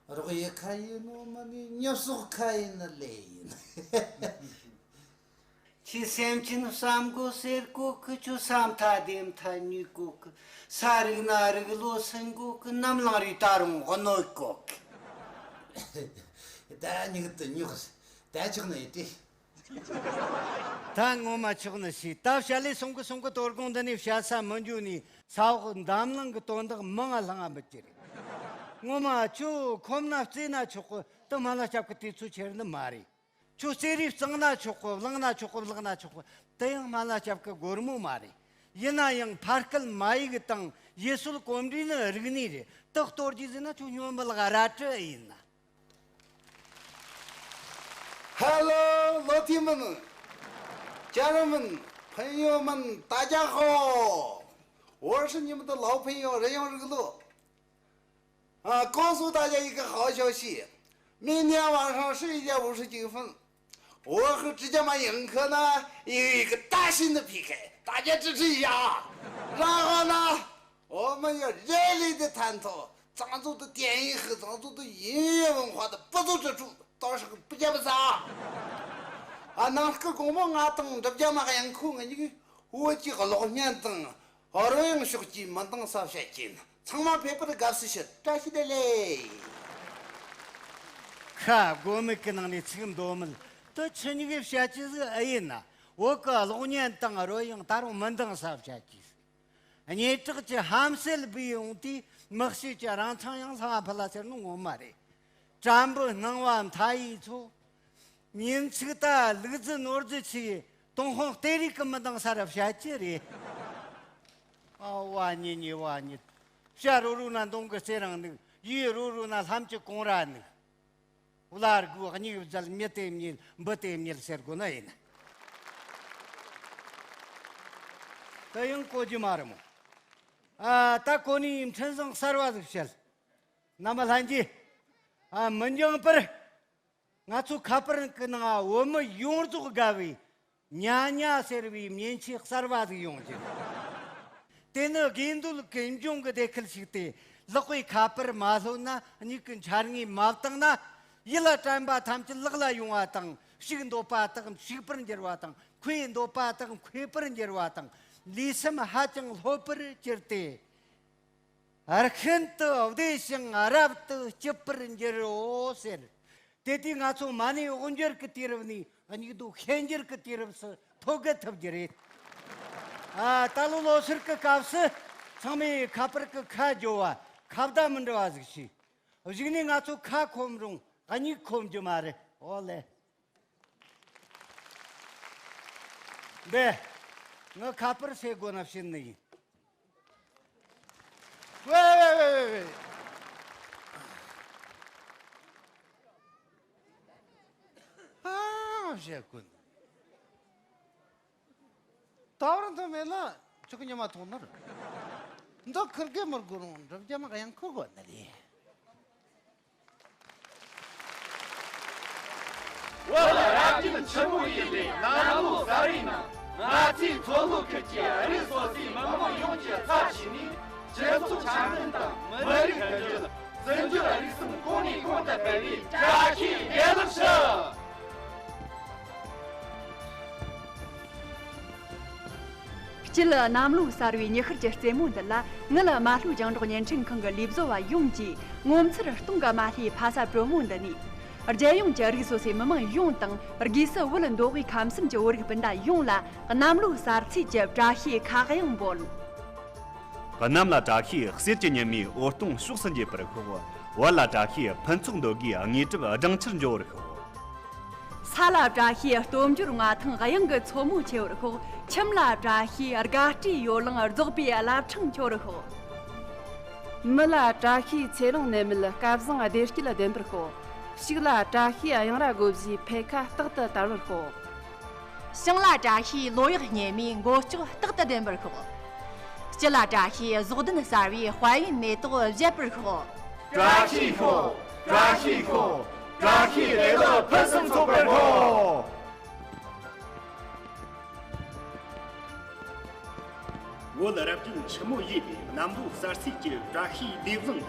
རོགས་ཡེ་ཁ་ཡིན་ནོ་མིན་ནི། མྱི་གསོག་ཁ་ཡིན་ནི་ལས་ཡིན། ཁྱི་སེམས་ཅན་བསམ་དགོས་ཟེར་གོ་གི། ཁྱོད་བསམ་ཐ་དེ་མཐའ་ཉུལ་གོ་གི། ས་རུག་ན་རུག་ལོ་སུན་གོ་གི། ནམ་ལངས་རིས་ད་རུང་གནོད་གོ་གི། ད་མྱིག་ཏུ་ཉོག་ད་ཆོག་ནི་ཡིན་ཏེ། ད་ངོ་མ་ཆོག་ནི་ཞིག་ད་བཤད་ལས་སོང་གི་སོང་གི། དོ་དགོང་འདི་ནས་བཤད་ས་མི་འཇུ་ནི། ས་འོག་འདམ་ལང་གི་དོན་དག་མང་ང་ལྷང་ང་མི་གྱུར། ངོ་མ་ཁྱོད་ཁོམ་ན་རྩེ་ན་ཆོག་གི། དེ་སྨན་བླ་སྐྱབས་ཀྱི་དུས་ཚོད་ཁྱེར་ནི་མ་རེད། ཁྱོད་རྩེ་རིས་གཙང་ན་ཆོག་གི། བླངས་ན་ཆོག་གི། བླངས་ན་ཆོག་གི། དེ་ཡང་སྨན་བླ་སྐྱབས་ཀྱི་སྒོར་མོ་མ་རེད། ཡིན་ན་ཡང་ཕ་སྐད་མ་ཡིག་དང་ཡུལ་སྲོལ་གོམས་འདྲིས་ནི་རིག་གནས་རེད། དེ་གཏོར་རྒྱུ་ཟེར་ན་ཁྱོད་སྨྱོན་མི་ལག་རལ་གྲི་ཨེ་ཡིན་ན། ཧེ་ལོ། ལོ་ཐི་མིན། ཅ་ར་མིན། ཕན་ཡོན་མིན། ད་ཅག་ཧོ། 我是你们的老朋友 རེ་ཡོང་རིག་ལོ། 啊，告诉大家一个好消息，明天晚上十一点五十九分，我和芝加妈盈科呢有一个大型的 P K，大家支持一下啊。然后呢，我们要热烈的探讨藏族的电影和藏族的音乐文化的不足之处，到时候不见不散啊。啊，那个公报俺等芝加妈还想看个你，我几个老年等 རོལ་དབྱངས་ཕྱོགས་ཀྱི་མི་འདང་ས་བཤད་ཀྱིན། ཚང་མ་ཕེབས་པར་དགའ་བསུ་ཞུ། བཀྲ་ཤིས་བདེ་ལེགས། ཁ་དགོས་མེད་ཀྱི་ནང་ནས་ཚིག་མདོ་མོ་དེ་ཆི་ཉིག་བཤད་ཀྱི་ཟིག་ཨེ་ཡིན་ན། བོད་ཀྱི་གློག་བརྙན་དང་རོལ་དབྱངས་ད་རུང་མི་འདང་ས་བཤད་ཀྱི། སྙན་གྲགས་ཀྱི་ཧམ་སེལ་སྦས་ཡོང་དུས། མི་གཤིས་ཀྱི་རང་མཚང་ཡང་ལྷང་ང་ཕུད་ལ་ཟེར་ནོ་ངོ་མ་རེད། དྲ་འབུ་སྣང་བ་མཐའ་ཡས་ཚོ། ཉིན་ཚིག་ད་ལུག་རྫི་ནོར་རྫི་ཆེ། ཏུན་ཧོང་སྟེ་རིག་གི་མི་འདང་ས་ར་བཤད་ཀྱི་རེད། ཨ་བ་ཉི་ཉི་བ་ཉི། བྱ་རོ་རོ་ན་མདུང་གི་རྩེ་རང་ནུག་ཡུལ་རོ་རོ་ན་ལྷམ་གྱི་གོང་ར་ནུག་འུ་ལ་རྒུ་སྙིགས་བརྫལ། མྱི་དེ་མྱེད་འབུ་དེ་མྱེད་ཟེར་དགོས་ན་ཡིན། ད་ཡང་གོ་རྒྱུ་མ་རེད་མོ། ཨ་ད་གོ་ནི་འཕྲིན་བཟང་གསར་བ་ཟིག་བཤད། རྣམ་པ་ལྷན་རྒྱས། ཨ་མི་འགྱངས་པར། ང་ཚོ་ཁ་པར་གི་ནང་བོད་མི་ཡོངས་རྫོགས་དགའ་བའི་ཉ་ཉ་ཟེར་བའི་མཉེན་ཆས་གསར་བ་ཟིག་ཡོང་གི། དེ་ནི་དགོས་འདོད་ཀུན་འབྱུང་གི་སྡེ་ཁུལ་ཞིག་སྟེ། ལག་པའི་ཁ་པར་མ་ལྷོད་ན། མྱིག་གི་འཆར་ངོས་མ་བཏང་ན། ཡིད་ལ་དྲན་པ་ཐམས་ཅད་ལག་ལ་ཡོང་བ་དང་། ཕྱུག་འདོད་པ་དག་ཕྱུག་པར་འགྱུར་བ་དང་། མཁོ་འདོད་པ་དག་མཁོ་པར་འགྱུར་བ་དང་། ལུས་སེམས་ཧ་ཅང་ལྷོད་པར་གྱུར་ཏེ། ཨར་ཤིན་ཏུ་བདེ་ཞིང་རབ་ཏུ་སྐྱིད་པར་འགྱུར་རོ་ཟེར། དེ་དུས་ང་ཚོ་མ་ཎི་དབུ་འབྱེད་ཀྱི་དུས་རབས་ནས་སྙིགས་དུས་ཤན་སྦྱར་གྱི་དུས་རབས་སུ་ཐོད་བརྒལ་ཐུབ་རྒྱུ་རེད། ཨ་ད་ལོ་ལོ་སར་གྱི་སྐབས་སུ་ཚང་མས་ཁ་པར་གྱི་ཁ་རྒྱོབ་པ། ཁ་བརྡ་མི་འདྲ་བ་ཟིག་བྱས། གཞུག་ནས་ང་ཚོ་ཁ་ཁོམ་རུང་སྙིགས་ཁོམ་རྒྱུ་མ་རེད། ཨོ་ལེ། འདི། ངའི་ཁ་པར་ཟེར་དགོས་ན་བྱིན་ནི་ཡིན། ཝེ་ཝེ་ཝེ་ཝེ་ཝེ། ཨ་བྱེད་ཀུན། ད་བར་འདི་མེད་ལ་ཆུ་ཉི་མ་ཐོག་ནར། འདི་ཁིར་གེ་མར་དགོས་རུང་འགྲུབ་རྒྱ་མ་ཡང་ཁུ་དགོས་ནི་རེད། བོད་རབ་རྒྱུན་ཆེན་མོ་ཡིན་པའི་གནམ་ལོ་གསར་བའི་ནང་། ང་ཚོའི་མཚོ་ལྷོ་ཁུལ་གྱི་རིགས་སོ་སོའི་མི་དམངས་ཡོངས་ཀྱི་ཚབ་བྱས་ནས། སྤྱི་ཚོགས་འཆམ་མཐུན་དང་མི་རིགས་མཐུན་སྒྲིལ། བཙན་བྱོལ་རིག་གསུམ་གོང་ནས་གོང་དུ་སྤེལ་བའི་བཀྲ་ཤིས་བདེ་ལེགས་ཞུ། སྤྱི་གནམ་ལོ་གསར་བའི་ཉི་ཤར་གྱི་རྩེ་མོ་འདི་ལ། ངེད་རྨ་ལྷོ་རྒྱང་སྒྲོག་བརྙན་འཕྲིན་ཁང་གི་ལས་བཟོ་བ་ཡོངས་ཀྱིས་ངོ་མཚར་སྟོང་གི་མ་ལྷའི་ཕ་ས་དྲོན་མོ་འདི་ནས། རྒྱལ་ཡོངས་ཀྱི་རིགས་སོ་སོའི་མི་དམངས་ཡོངས་དང་། སྒོས་སུ་བོད་མདོ་དབུས་ཁམས་གསུམ་གྱི་བོད་རིགས་སྤུན་ཟླ་ཡོངས་ལ་གནམ་ལོ་གསར་ཚེས་ཀྱི་བཀྲ་ཤིས་ཁ་གཡང་འབོད། གནམ་ལ་བཀྲ་ཤིས་གསེར་གྱི་ཉི་མའི་འོད་སྟོང་ཕྱོགས་སུ་འགྱེད་པར་ཤོག་བར་ལ་བཀྲ་ཤིས་ཕུན་ཚོགས་འདོད་དགུའི་དངོས་གྲུབ་སྦྲང་ཆར་འཇོ་བར་ཤོག་ས་ལ་བཀྲ་ཤིས་སྟོབས་འབྱོར་མངའ་ཐང་གཡང་གི་མཚོ་མོ་ཆེ་བར་ཤོག་ཁྱིམ་ལ་བཀྲ་ཤིས་དགའ་སྤྲོའི་ཡོ་ལང་རྫོགས་པའི་བླ་བྲང་འཁྱོལ་བར་ཤོག་མི་ལ་བཀྲ་ཤིས་ཚེ་རིང་ནད་མེད་སྐལ་བཟང་བདེ་སྐྱིད་ལྡན་པར་ཤོག་ཕྱུགས་ལ་བཀྲ་ཤིས་གཡང་ར་དགོས་པའི་འཕེལ་ཁ་རྟག་ཏུ་དར་བར་ཤོག་ཞིང་ལ་བཀྲ་ཤིས་ལོ་གཡག་སྙེ་མའི་མགོ་ལྕོག་རྟག་ཏུ་ལྡན་པར་ཤོག་སྤྱི་ལ་བཀྲ་ཤིས་ཟོག་ལྡན་གསར་བའི་དཔལ་ཡོན་མེ་ཏོག་བཞད་པར་ཤོག་བཀྲ་ཤིས་ཤོག་བཀྲ་ཤིས་ཤོག་བཀྲ་ཤིས་བདེ་ལེགས་ཕུན་སུམ་ཚོགས་པར་ཤོག་བོད་རབ་བརྟན་ཆུ་མོ་ཡིས་གནམ་ལོ་གསར་ཚེས་ཀྱི་བཀྲ་ཤིས་བདེ་བློ་ལ།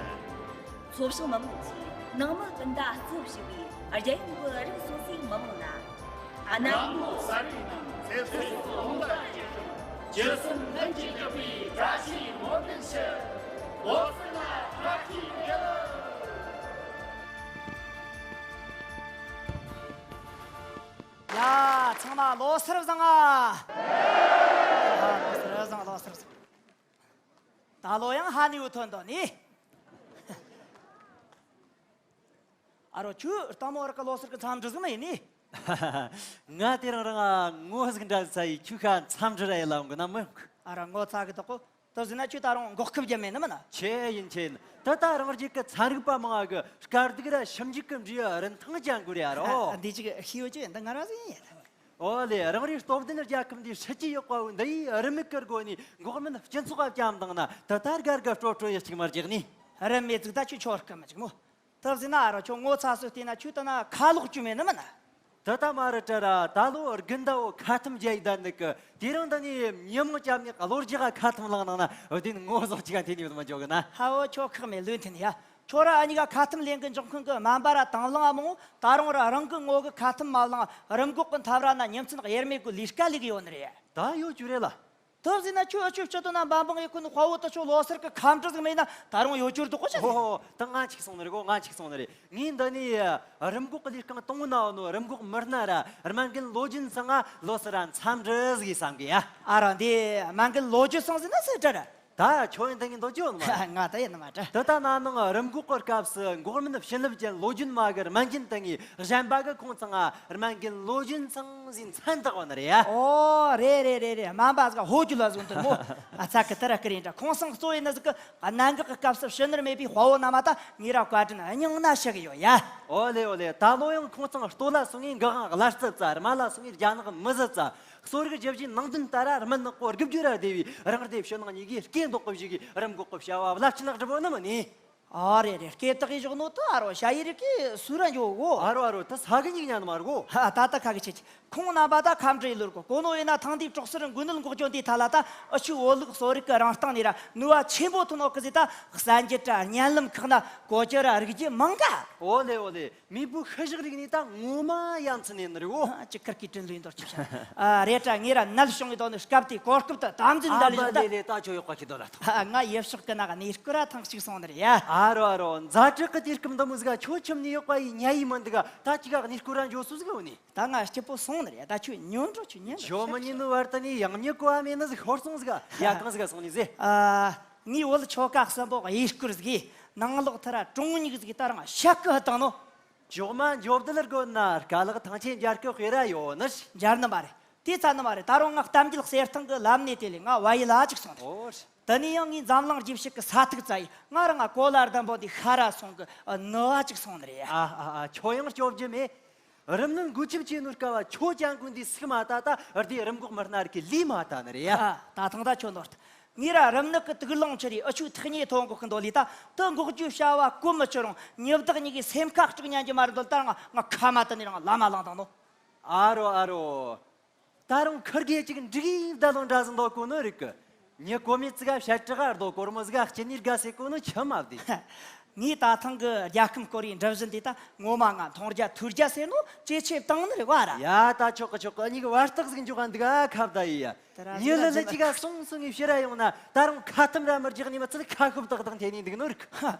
ཚོ་བྱང་མི་དམངས་ཀྱིས་ནང་མི་སྤུན་ཟླ་གཙོ་བྱས་པའི་རྒྱལ་ཡོངས་ཀྱི་རིགས་སོ་སོའི་མི་དམངས་ལ། གནམ་ལོ་གསར་བའི་ནང་ཚེ་སྲོག་ལོངས་སྤྱོད་ཅིང་། ཇི་སྲིད་ལྷུན་གྱིས་གྲུབ་པའི་བཀྲ་ཤིས་སྨོན་འདུན་ཞུ། བོད་སྲིད་ལ་བཀྲ་ཤིས་བདེ་ལེགས། ཡ། ཚང་མ་ལོ་གསར་བཟང་ཨ། ལོ་གསར་བཟང་། ལོ་གསར་བཟང་། ད་ལོ་ཡང་ཧ་ནི་འུ་ཐོན་དོ་ནི། ཨ་རོ། ཁྱོད་ལྟད་མོ་ར་གི་ལོ་གསར་གི་འཚམས་འདྲི་ཟིག་མ་ཡིན་ནི། ང་དེ་རིང་རང་ངོ་ཟིག་འདྲ་ཟིག་ཡིས་ཁྱོད་ཁ་འཚམས་འདྲི་ར་ཡེ་ལ་འོང་གི་ན་མི་འོང་གི། ཨ་རོ། ངོ་ཚ་གི་དོག་གོ། དེ་ཟིན་ན་ཁྱོད་ད་རུང་འགོག་ཁུབ་རྒྱུ་མེད་ནི་མིན་ན། ཆེ་ཡིན་ཆེ་ཡིན། ད་ལྟ་རང་རྒྱལ་གི་ཚན་རིག་པ་མང་ང་གི་དཀའ་སྡུག་ར་ཞིབ་འཇུག་གི་འབྲས་བུ་རིན་ཐང་ཅན་དགོས་རེད་ཨ་རོ། འདི་ཅིག་ཤེས་ཡོད་ཀྱི་འདི་ང་རང་ཟིག་ཡིན། ཨོ་ལེ། རང་རེའི་སྟོབས་ལྡན་རྒྱལ་ཁབ་འདིའི་སྲིད་ཇུས་ཡག་པ་བོ་འདི་ཡིས་རིན་མེད་ཀྱི་སྒོ་ནས་འགོག་སྨན་སྤྱི་ཚོགས་ལ་བཅངས་བཏང་ན་ད་ལྟ་དགའ་དགའ་སྤྲོ་སྤྲོ་ཡི་གཅིག་མ་རྒྱག་ནི། རིན་མེད་ཟིག་ད་ཁྱོད་ཆོར་སྐུ་མི་འཇུག་མོ། དེ་ཟིན་ན་ཨ་རོ། ཁྱོད་ངོ་ཚ་སོ་བལྟས་ན་ཁྱོད་ལྟ་ན་ཁ་ལོག་རྒྱུ་མེད་ནི་མིན་ན། ད་ལྟ་མ་རེད་དྲ་ར། ད་ལོ་དགུན་ཟླ་བོ་ཁ་ཐུམ་རྒྱག་ཡི་ད་ནི་གི། དེ་རིང་འདི་ནས་ཉིན་མོ་བཅབ་ནས་གློ་རྒྱག་ཁ་ཐུམ་བླངས་གནང་ན་བདེན་ངོ་ཟོག་ཅིག་ག་འཐེན་ནས་ཡོད་མ་འཇོག་གི་ན། ཧ་བོ། ཁྱོད་ཁག་མེད་ལུས་འཐེན་ཡ། ཁྱོད་ར་ཨ་ཉི་ག་ཁ་ཐུམ་ལེན་གི་འཇོག་མཁན་གི་སྨན་པ་ར་དང་བླངས་མང་བོ་ད་རུང་ར་རང་གི་ངོ་གི་ཁ་ཐུམ་མ་བླངས་རིམས་འགོག་གི་འཐབ་ར་ན་ཉིན་མཚན་གཡེར་མེད་གི་ལས་ཀ་ལས་གི་ཡོད་ནི་རེད། ད་ཡོད་རྒྱུ་རེད་ལ། དེ་ཟིན་ན་ཁྱོད་ཨ་ཆོས་སྤྱི་དོན་ན་འབད་འབུངས་ཡེ་ཁོ་ནི་དཔའ་བོ་དེ་ཆོ་ལོ་སར་གི་ཁ་འབྲུ་ཟིག་མེད་ན་ད་རུང་ཡོད་རྒྱུར་འདུག་གོ་ཆ་ཟིན། ཨོ་ཧོ། ད་ང་ཅིག་སོང་ནི་རེད་གོ། ང་ཅིག་སོང་ནི་རེད། ངས་འདི་ནས་རིམས་འགོག་གི་ལས་རྐང་དང་པོ་ན་ཡོད་ནོ་རིམས་འགོག་མི་སྣ་ར་སྨན་རྒན་ལོ་རྒྱུན་ཚང་ང་ལོ་སར་ར་འཚམས་འདྲི་ཟིག་བསམ་གི་ཡ། ཨ་ར། འདི་སྨན་རྒན་ལོ་རྒྱུན་ཚང་ཟིན་ན་སེ་དྲ་ར། ད་ཁྱོད་ཡིན་ད་ངས་འདོད་རྒྱུ་ཡོད་ནི་མ་རེད། ང་ད་ཡིན་ནི་མ་དྲ། དེ་ལྟ་ན་ནིང་རིམས་འགོག་གི་སྐབས་སུ་འགོག་སྨན་བྱིན་རླབས་ཅན་ལོ་རྒྱུན་མ་གི་སྨན་རྒྱན་དེ་ངས་གཞན་པ་གི་ཁོང་ཚང་ང་སྨན་རྒན་ལོ་རྒྱུན་ཚང་ཟིན་མཚན་བཏགས་པ་ནི་རེད་ཡ། ཨོ་རེད་རེད་རེད་རེད། སྨན་པ་ཟིག་ཧོ་རྒྱུ་ལ་བཟུང་དུ་མོ། ཨ་ཚ་གི་ཏི་ར་ཀི་རིན་དྲ་ཁོང་སང་གཙོ་ཡིན་ནི་ཟིག་གི་གནད་འགག་གི་སྐབས་སུ་ཕྱི་ནུར་མེད་པའི་དཔའ་བོ་རྣམས་ད་ངས་ར་བཀའ་དྲིན་སྙིང་ན་ཞུ་གི་ཡོད་ཡ། ཨོ་ལེ་ཨོ་ལེ། ད་ལོ་ཡང་ཁོང་ཚང་སྟོད་ལ་སོང་ངས་འགག་དབང་གླ་རྩི་བཙལ། རྨ་ལ་སོང་ངས་རྒྱ་ནག་མི་ཟི་བཙལ། གསོ་རིག་བརྒྱུད་བཞིའི་ནང་དོན་ལྟར་ར་སྨན་ནག་པོ་དགུ་བཅུ་ར་སྡེ་བའི་རང་སྡེ་ཕྱི་ནང་གཉིས་ཀའི་སྐད་མདོག་གི་བཞི་གི་རིམས་འགོག་གི་བྱ་བ་རླབས་ཆེན་ལག་འགྲུབ་བོ་ནི་མིན་ནི། ཨ་རེ་རེ། སྐད་བཏགས་ཡི་བཞག་ནོ་ད་ཨ་རོ་ཤ་ཡི་རིགས་ཀྱི་སུ་ར་འཇོག་གོ། ཨ་རོ་ཨ་རོ། ད་ས་གི་ཉིག་ཉན་མ་རྒོ། ཧ། ད་ད་ཁ་གི་ཆེ་ཆེ། ཁོང་རྣམ་པ་ད་ཁམས་བྲེ་ལུར་གོ་གོ་ནོ་ཡིན་ན་ཐང་དེའི་གྲོགས་སུ་རིང་དགུན་ནུལ་འགོག་བཅོས་འདིའི་ཐད་ལ་ད་ཨ་ཆུ་བོད་ལུགས་གསོ་རིག་གི་རང་སྟེང་ནས་ར་ནུས་པ་ཆེན་པོ་ཐོན་ནོ་གི་ཟེ། ད་གསར་འགྱུར་དྲ་བརྙན་ལམ་ཁག་ན་གོ་ཅི་ར་རིག་རྒྱུ་མང་ག། ཨོ་ལེ་ཨོ་ལེ། མེས་པོའི་ཤུལ་བཞག་རིག་གནས་ད་ངོ་མ་ཡ་མཚན་ནས་ནི་རེད་བོ། ཨ་ཅི་ཁར་གི་དྲིན་ལུས་འདོར་ཅི་བྱ། ཨ་རེད་དྲ་ངས་ར་ནལ་བྱུང་ཡི་དོ་ནི་སྐབས་དེའི་གོ་སྐབས་དུ་དམ་འཛིན་ཨ་འདྲ་ལས་བ་ད། ལེ་ལེ། ད་ཁྱོད་ཡོག་པ་ཁྱི་དོ་ལ་ཐོག་ཨ་ང་ཡེ་ཕྱོགས་ཀྱི་ནག་གནས་སྐོར་ར་ཐང་གཅིག་སོང་ནི་རེད་ཡ། ཨ་རོ་ཨ་རོ། ཛ་དྲག་གི་དུས་སྐབས་འདི་མོ་ཟིག་ཁྱོད་ཁྱིམ་ནས་ཡོག་པ་ཡི་ཉ་ཡི་མི་འདུག་ག། ད་ཅི་ག་གནས་སྐོར་ར་འཇོག་སུ་ཟིག་ཡོད་ནི། ད་ང་སྐྱིད་པོ་སོང་ནི་རེད། ད་ཁྱོད་ཉོན་འགྲོ། ཁྱོད་ཉོན་འགྲོ། ཇོ་མི་ཉིན་ནི་བར་དུ་ནི་ཡང་མྱི་གོ་བ་མེད་ནི་ཟིག་ཤོར་སོང་ཟིག་ག། ཡ་གང་ཟིག་ག་སོང་ནི་ཟེ། ཨ། ངའི་བོད་ཆོལ་ཁ་གསུམ་པོ་གཡས་སྐོར་ཟིག་གིས་ནང་ལོག་ཐི་ར་གྲོང་ཉིག་ཟིག་ད་རང་ཤ་ཀི་ཧ་བཏང་ནོ། ཇོག་མ་འཇོ་བདལ་དགོ་ན་དཀའ་ལག་ཐང་ཆེན་འབྱར་གི་དཔེ་ར་ཡོད་ནི། འབྱར་ནི་མ་རེད། དེ་ཚ་ནི་མ་རེད། ད་རུང་ང་གཏམ་རྒྱུད་གསེར་ཐང་གི་ལམ་ནས་དེ་ལས་ང་བ་ཡི་ལ་ཅིག་སོང་ཐལ། ཨོ། དེ་ནས་ཡང་ངའི་འཛམ་གླིང་རྒྱུད་ཕྱི་གི་ས་ཐིག་བཙལ་ཡི་ང་རང་ང་གོ་ལ་ལྡན་པོ་འདི་ཤ་ར་སོང་གི་ནི་བ་ཅིག་སོང་ནི་རེད། ཨ་ཨ་ཨ། ཁྱོད་ཡང་སྐྱོབ་རྒྱུ་མེད། རིམས་ནད་འགོས་ཁྱབ་ཆེ་ནོ་སྐབས་ཁྱོད་ཅང་གོ་འདི་སུག་མ་ད་ད་རྡེ་རིམས་འགོག་མི་སྣ་རིགས་ཀྱི་ལུས་མ་ད་ནི་རེད་ཡ། ཨ། ད་ཐང་ད་ཁྱོད་ནོར་ད། ངས་ར་རིམས་ནད་ཀྱི་དུག་རླངས་ཆེ་རེ་ཨ་ཆུ་ཐག་ཉེ་ཐོན་གོ་གི་འདོད་ལི་ད་དུ་འགོག་རྒྱུ་བྱ་བ་གོ་མི་ཆོད་རུང་ཉི་བདག་གཉིས་ཀྱི་སེམས་ཁ་སྐྲག་ཉན་གྱི་མ་རེད་འདོད་ལི་ད་རང་ང་ཁ་མ་ད་ནི་རང་ལ་མ་ལངས་དང་ནོ། ཨ་རོ་ཨ་རོ། ད་རུང་ཁུར་གེ་ཅིག་འགྲིག་ཡིན་ད་ལོ་འདྲ་ཟིན་འདོད་གོ་ནོ་རིག་གི། ཉི་གོ་མེ་ཙི་ག་བཤད་གྲགས་རྡོ་གོར་མོ་ཟིག་ག་སྐྱིད་ནི་དགའ་སེ་གོ་ནོ་ཆི་མ་བདེ། ངས་ད་ཐང་གི་རྒྱལ་ཁམས་སྐོར་བའི་འགྲུབ་བཞིན་དེ་ད་ངོ་མ་ང་མཐོང་རྒྱ་ཐོས་རྒྱ་ཟེར་ནོ་ཇེ་ཆེ་བཏང་ནི་རེད་བ་ར། ཡ་ད་ཆོག་གི་ཆོག་གི། གཉིས་ཀྱི་བར་ཐག་ཟིག་འཇོག་ག་འདུག་ག་ཁ་བརྡ་ཡི་ཡ། དེ་ར་ཉི་ཟིག་ལ་ལི་ལ་ཅིག་ག་སོང་སོང་ངས་ཕྱིར་ར་ཡོང་ན་ད་རུང་ཁ་ཐུམ་ར་མི་རྒྱག་ནི་མི་ཚད་ཁ་ཤུབ་ཏག་ཏག་འཐེན་ནི་འདུག་ནོ་རིག།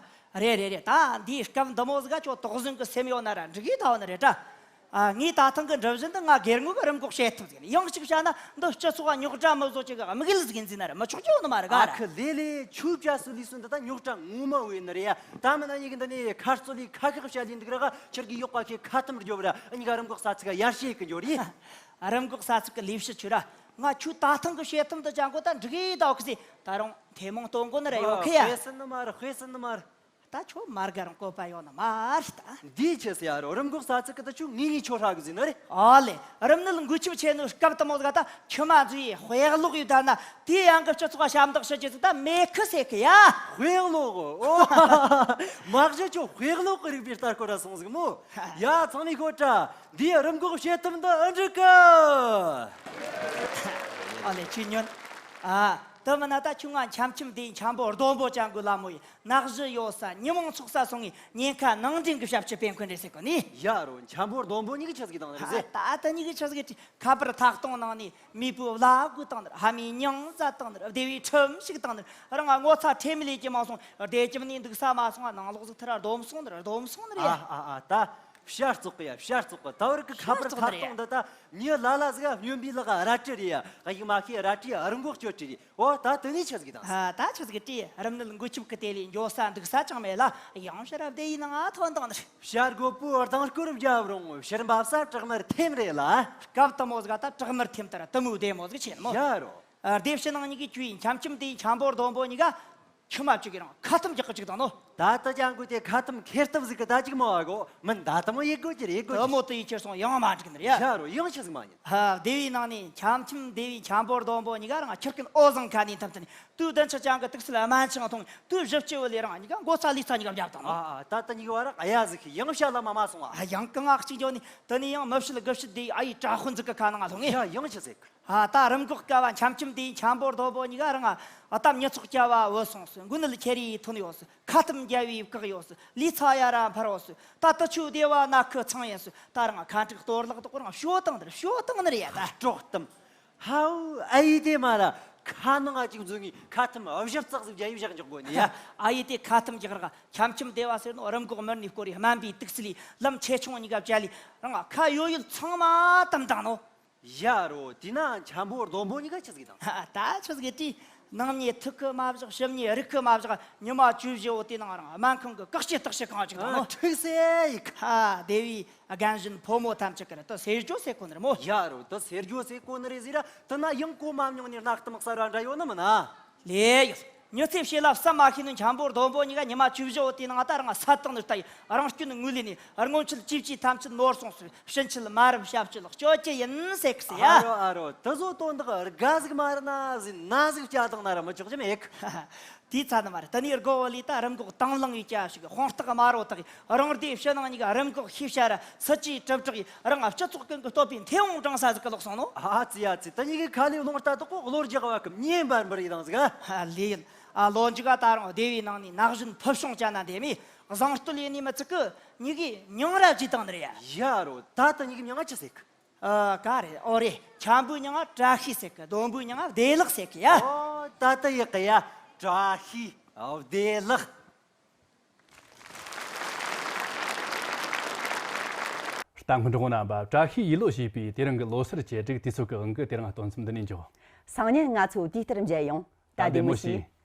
རེད་རེད་རེད། ད་འདིའི་སྐབས་འདི་མོ་ཟིག་ག་ཁྱོད་དོགས་ཟོན་གི་སེམས་ཡོད་ན་ར་འགྲིག་གི་ད་འོ་ན་རེད་དྲ། ཨ། ངས་ད་ཐེངས་གི་འགྲུབ་བཞིན་དུ་ང་སྒེར་ངོས་ཀྱི་རིམས་འགོག་བྱེད་ཐུབ་ཟིག་ཡང་གཅིག་བྱ་ན་འདི་སྤྱི་ཚོགས་རྙོག་དྲ་མི་བཟོ་ཅིག་གི་དམིགས་ཡུལ་ཟིག་ཡིན་ཟིན་ན་ར་མི་ཆོག་རྒྱུ་ཡོད་ནི་མ་རེད་ག་ཨ་ར། ཁུ་ལེ་ལེ། ཆོས་བྱ་སུ་ལུས་སུ་འདི་ད་རྙོག་དྲ་ངོ་མ་བོ་ཡིན་ནི་རེད་ཡ། ད་མིན་ན་གཉིས་ཀྱི་འདི་ནས་ཁ་རྩོད་ལས་ཁ་ཤགས་བྱ་ལས་འདུག་ར་ག་ཁྱེར་གི་ཡོག་པ་ཁྱེད་ཁ་ཐུམ་རྒྱོབ་ར་གཉིས་ཀ་རིམས་འགོག་ས་ཚིགས་ག་ཡར་ཞེ་གི་འགྱོ་རེད། རིམས་འགོག་ས་ཚིགས་ཀྱི་ལས་བྱེད་ཆོས་ར་ང་ཁྱོད་ད་ཐེངས་གི་བྱེད་ཐུབ་འདི་ཅང་གོ་ད་འགྲིག་གི་ད་འོ་ཁི་ཟིག་ད་རུང་ཐེ་མོང་སྟོན་གོ་ནི་ར་ཡོད་ཁི་ཡ། དཔེ་སྲིད་ནི་མ་རེད། དཔེ་སྲིད་ནི་མ་རེད། ད་ཁྱོད་མར་ག་རང་བཀོད་པ་ཡོད་ནི་མ་རེད་ད། འདིའི་ཆེ་སི་ཡ་རོ་རིམས་འགོག་ས་ཚིགས་ཀྱི་ད་ཁྱོད་ངེས་ངེས་ཁྱོད་ཧྲ་གི་ཟིན་ནི་རེད། ཨོ་ལེ། རིམས་ནད་འགོས་ཁྱབ་ཆེ་ནོ་སྐབས་དུ་མོ་ཟིག་ད་ཁྱོད་མ་ཚོས་དཔེ་ཀློག་ཡོད་ད་ན་དེའི་ཡང་གི་སྤྱི་ཚོགས་ཞབས་འདེགས་ཞུ་རྒྱུ་ཟིག་ད་མེད་ཁི་ཟེར་གི་ཡ། དཔེ་ཀློག་ཨོ། མ་གཞི་ཁྱོད་དཔེ་ཀློག་གི་རིག་པའི་ལྟ་སྐོར་ར་སོང་ཟིག་མོ། ཡ་ཚང་མས་ཤོད་དྲ། འདིའི་རིམས་འགོག་བྱེད་ཐབས་འདི་ཨེ་འགྲིག་གི། ཨ་ལེ་ཁྱོས་ཉོན། ཨ། དེ་མིན་ན་ད་ཁྱོད་ང་འཆམ་འཆམ་འདིའི་འཆམ་པོ་ལྡོམ་པོ་ཅན་གི་ལ་མོ་ཡི་ནག་བཞི་ཡོད་ས་ཉི་མ་ཚོགས་ས་སོང་ངས་ཉེན་ཁ་ནང་འདྲེན་གི་ཞབས་ཕྱི་སྤེལ་མཁན་རེད་ཟེར་གོ་ནི། ཡ་རོ་འཆམ་པོ་ལྡོམ་པོ་གཉིས་ཀྱི་ཆི་ཟིག་དང་རེད་ཟེར། ད་ད་གཉིས་ཀྱི་ཆི་ཟིག་ཁ་པར་ཐག་སྟོང་ནང་ནས་མེས་པོའི་བླ་གོས་བཏང་ནི་རེད། ཕ་མའི་མྱིང་བཟའ་བཏང་ནི་རེད། སྡེ་བའི་ཁྲིམས་ཞིག་བཏང་ནི་རེད། རང་ང་ངོ་ཚ་ཁྲེལ་མེད་ལས་ཀྱི་མ་སོང་བདེ་ཁྱིམ་ནས་འདུག་ས་མ་སོང་ང་ནང་ལོགས་ཟིག་ཐི་ར་སྡོམ་སོང་ནི་རེད། སྡོམ་སོང་ནི་རེད། ཨ་ཨ་ཨ་ད། བྱ་བཙོག་གི་ཡ་བྱ་བཙོག་གི་ད་བར་གི་ཁ་པར་ཐག་སྟོང་འདི་ད་མྱི་ལ་ལ་ཟིག་སྨྱོན་པའི་ལག་རལ་གྲི་རེད་ཡ། ཡིག་མ་ཤེས་རལ་གྲི་རིན་གོང་གཅོད་གྲི་རེད། ཨོ་ད་དེ་ནས་ཆི་ཟིག་དང་། ཨ་ད་ཆི་ཟིག་དྲིས། རིམས་ནད་འགོས་ཁྱབ་གི་དེ་ལས་འགྱོ་ས་འདུག་ས་ཅང་མེད་ལ་ཡང་ཕྱིར་བདེ་ཡི་ནང་ང་ཐོན་བཏང་ནི་རེད། བྱ་རྒོད་པོ་ལྡིང་སྐོར་བརྒྱབ་རུང་ཕྱིར་འབབ་ས་བྲག་དམར་ཐེམ་རེད་ལ། སྐབས་དུ་མོ་ཟིག་ད་བྲག་དམར་ཐེམ་ལྟར་དུ་མོའི་བདེ་མོ་ཟིག་ཆེ་ནི་མོ། ཡ་རོ། ཨ་སྡེ་བྱེད་ནང་གཉིས་ཀྱི་ཆུའི་འཆམ་འཆམ་དེའི་འཆམ་པོ་ལྡོམ་པོ་གཉིས་ཀ་ཁྱིམ་མ་གཅིག་གི་རང་ཁ་ཐུམ་རྒྱག་གི་གཅིག་དང་ནོ། ད་ལྟ་ཅང་གོ་དེ་ཁ་ཐུམ་ཁེར་སྟབས་ཟིག་གི་ད་ཅིག་མ་བ་གོ་མིན་ད་ལྟ་མོ་ཡེ་གོ་ཅི་རེད་གོ་དུ་ཅི། མོ་དུ་ཡི་ཁྱེར་སོང་ཡང་མ་འགྲིག་ནི་རེད་ཡ། ཡ་རོ་ཡང་ཆི་ཟིག་མ་ཡིན། ཧ་སྡེ་བའི་ནང་ནས་འཆམ་འཆམ་སྡེ་བའི་འཆམ་པོ་ལྡོམ་པོ་གཉིས་ཀ་རང་ཁྱི་རྐུན་འོ་བཟང་ཁ་ནས་འཐམ་ཐུབ་ནས་དུས་བདུན་ཕྱི་ཅང་གི་དུག་སེལ་དམར་ཆང་འཐུང་དུས་བཞི་བཅུ་བོ་ལས་རང་གཉིས་ཀ་མགོ་ཚ་ལུས་ཚ་གཉིས་ཀ་བརྒྱབ་དང་ནོ། ཨ་ཨ་ད་ལྟ་གཉིས་ཀ་བ་ར་ཨ་ཡ་ཟིག་ཡང་བཤད་ལ་མ་མ་སོང་བ། ཡང་གི་ང་གཅིག་འཇོག་ནས་དེ་ནས་ཡང་མི་བཤད་དགུ་བཤད་དེ་ཨ་ཡི་དྲ་དཔོན་ཟིག་གི་ཁ་ནང་ང་ལྷུང་ངེ། ཡ་ཡང་ཆི་ཟིག་ཨ་ད་རིམས་འགོག་དཀའ་བ་འཆམ་འཆམ་དེའི་འཆམ་པོ་ལྡོམ་པོ་གཉིས་ཀ་རང་ཨ་ད་མྱི་ཚོགས་སྐྱ་བ་བུད་སོང་སོ། མགོ་ནད་ཁྱེར་ཡི་ཐོན་ཡོད་སོ། ཁ་ཐུམ་རྒྱལ་བའི་བཀག་ཡོད་སོ། ལུས་ཚ་ཡ་ར་འཕར་ཡོད་སོ། ད་དུ་ཆུ་བདེ་བ་ན་ཁུ་ཚང་ཡིན་སོ། ད་རང་ཁ་དྲག་གཏོར་བརླག་དོག་རང་ཤོ་བཏང་དེར་ཤོ་བཏང་ནི་རེད་ཡ་ད། དཀྲོག་གཏམ། ཧའུ་ཨ་ཡི་དེ་མ་ར་ཁ་ནང་ང་ཅིག་འཛུལ་ངེ་ཁ་ཐུམ་བཞི་བཙག་ཟིག་རྒྱ་ཡི་བཞག་འཇོག་དགོས་ནི་ཡ། ཨ་ཡི་དེ་ཁ་ཐུམ་རྒྱག་ར་འཆམ་འཆམ་སྡེ་བ་ཟེར་ནོ་རིམས་འགོག་མི་སྣའི་སྐོར་ཡི་སྨན་པའི་དུག་སེལ་ལི་ལམ་ཆེ་ཆུང་གཉིས་ཀ་བཅད་ལི་རང་ཁ་ཡོད་ཡོད་ཚང་མ་དམ་བཏང་ནོ། ཡ་རོ། དེས་ན་འཆམ་པོ་ལྡོམ་པོ་གཉིས་ཀ་ཆི་ཟིག་དང་། ད་ཆི་ཟིག་དྲིས། ནང་ཉེས་ཐུག་གི་མ་བཞག་ཕྱི་ཉེས་རིག་གི་མ་བཞག་ཉི་མ་བཅུ་བཞི་བོ་དེ་ནང་རང་སྨན་ཁང་གི་བཀག་སྐྱིལ་བརྟག་དཔྱད་ཁང་ཅིག་དང་ནོ། ཁྲིག་སེ་ཡིག་ཧ་སྡེ་བའི་རྒན་གཞོན་ཕོ་མོ་ཐམས་ཅད་ཀྱི་རེད་དུ་སེར་ཇོ་ཟེར་གོ་ནི་རེད་མོ། ཡ་རོ། དུ་སེར་ཇོ་ཟེར་གོ་ནི་རེད་ཟེར་ར་དུ་ན་ཡང་གོ་མ་མྱོང་ནི་རྣག་གཏམ་གསར་བ་འདྲ་ཡོད་ནི་མིན་ན། ལེ་ཡོད། མྱི་ཚེ་ཕྱེད་ལ་བསམ་མ་ཤེས་ནོ་འཆམ་པོ་ལྡོམ་པོ་གཉིས་ཀ་ཉི་མ་བཅུ་བཞི་བོ་དེ་ནང་ད་རང་ས་དང་ནི་ལྟ་ཡི་རང་སྐྱོན་ངོས་ལེན་ནས་སྔོན་ཆད་ཅིབ་ཅིབ་ཐམས་ཅད་ནོར་སོང་སོང་ཕྱིན་ཆད་མ་རབས་ཞབས་ཕྱི་ལ་སྤྱོད་ཀྱི་ཡིན་ཟེར་གི་ཟེར་ཡ། ཨ་རོ་ཨ་རོ། དེ་ཚོ་དོན་དག་དགའ་ཟིག་མ་རེད་ན་ཟིག་ན་ཟིག་བྱ་དང་ན་ར་མི་ཆོག་ཅི་མེད་གི། དེའི་ཚ་ནི་མ་རེད། དེ་ནས་སྒོ་བོ་ལས་ད་རིམས་འགོག་དང་བླངས་ཡོད་ཀྱ་ཞིག་དཔང་རྟགས་དམར་བོ་དག་རང་སྡེ་ཕྱི་ནང་གཉིས་ཀ་རིམས་འགོག་ཤེས་བྱ་ར་སྲིད་ཇུས་གྲུབ་དྲག་ཡིས་རང་སྤྱི་ཚོགས་ཀུན་གྱི་བསྟོད་པའི་མཐེ་བོང་བསྒྲེངས་ས་ཟིག་གི་ལོག་སོང་ནོ། ཨ་ཙི་ཡ་ཙི། དེ་གཉིས་ཀའི་ཁ་ལས་རླུང་རྟ་དོག་གོ་གློ་རྒྱག་བ་གི་མྱེ་འབར་འབར་ཡི་དང་ཟིག་ཨ་ལེ་ཡིན། ཨ་ལོ་མཇུག་ག་ད་རང་སྡེ་བའི་ནང་ནས་ན་གཞོན་ཕུལ་བྱུང་ཅན་ན་འདེམས་ནས་བཟང་བསྟོད་ཡེ་ནས་མི་ཚིག་གི་གཉིས་ཀའི་མྱིང་ར་བརྗེས་བཏང་ནི་རེད་ཡ། ཡ་རོ། ད་དེ་གཉིས་ཀའི་མྱིང་ང་ཆི་ཟེར་གི། ཨ་ག་རེད། ཨོ་རེད། འཆམ་པོའི་མྱིང་ང་བཀྲ་ཤིས་ཟེར་གི། ལྡོམ་པོའི་མྱིང་ང་བདེ་ལེགས་ཟེར་གི་ཡ། ཨོ་ད་ལྟ་ཡག་གི་ཡ། བཀྲ་ཤིས་བདེ་ལེགས། ལྟ་མཁན་གྲོགས་པོ་རྣམ་པ། བཀྲ་ཤིས་ཡིད་ལོ་ཞེས་པའི་དེ་རིང་གི་ལོ་སར་གྱི་སྒྲིག་དུས་ཚོད་ཀྱི་དབང་གིས་དེ་རིང་སྟོན་མཚམས་འདི་ནས་འཇོག་སང་ཉིན་ང་ཚོ་དུས་ལྟར་མཇལ་ཡོང་། ད་བདེ་མོ་བྱོས།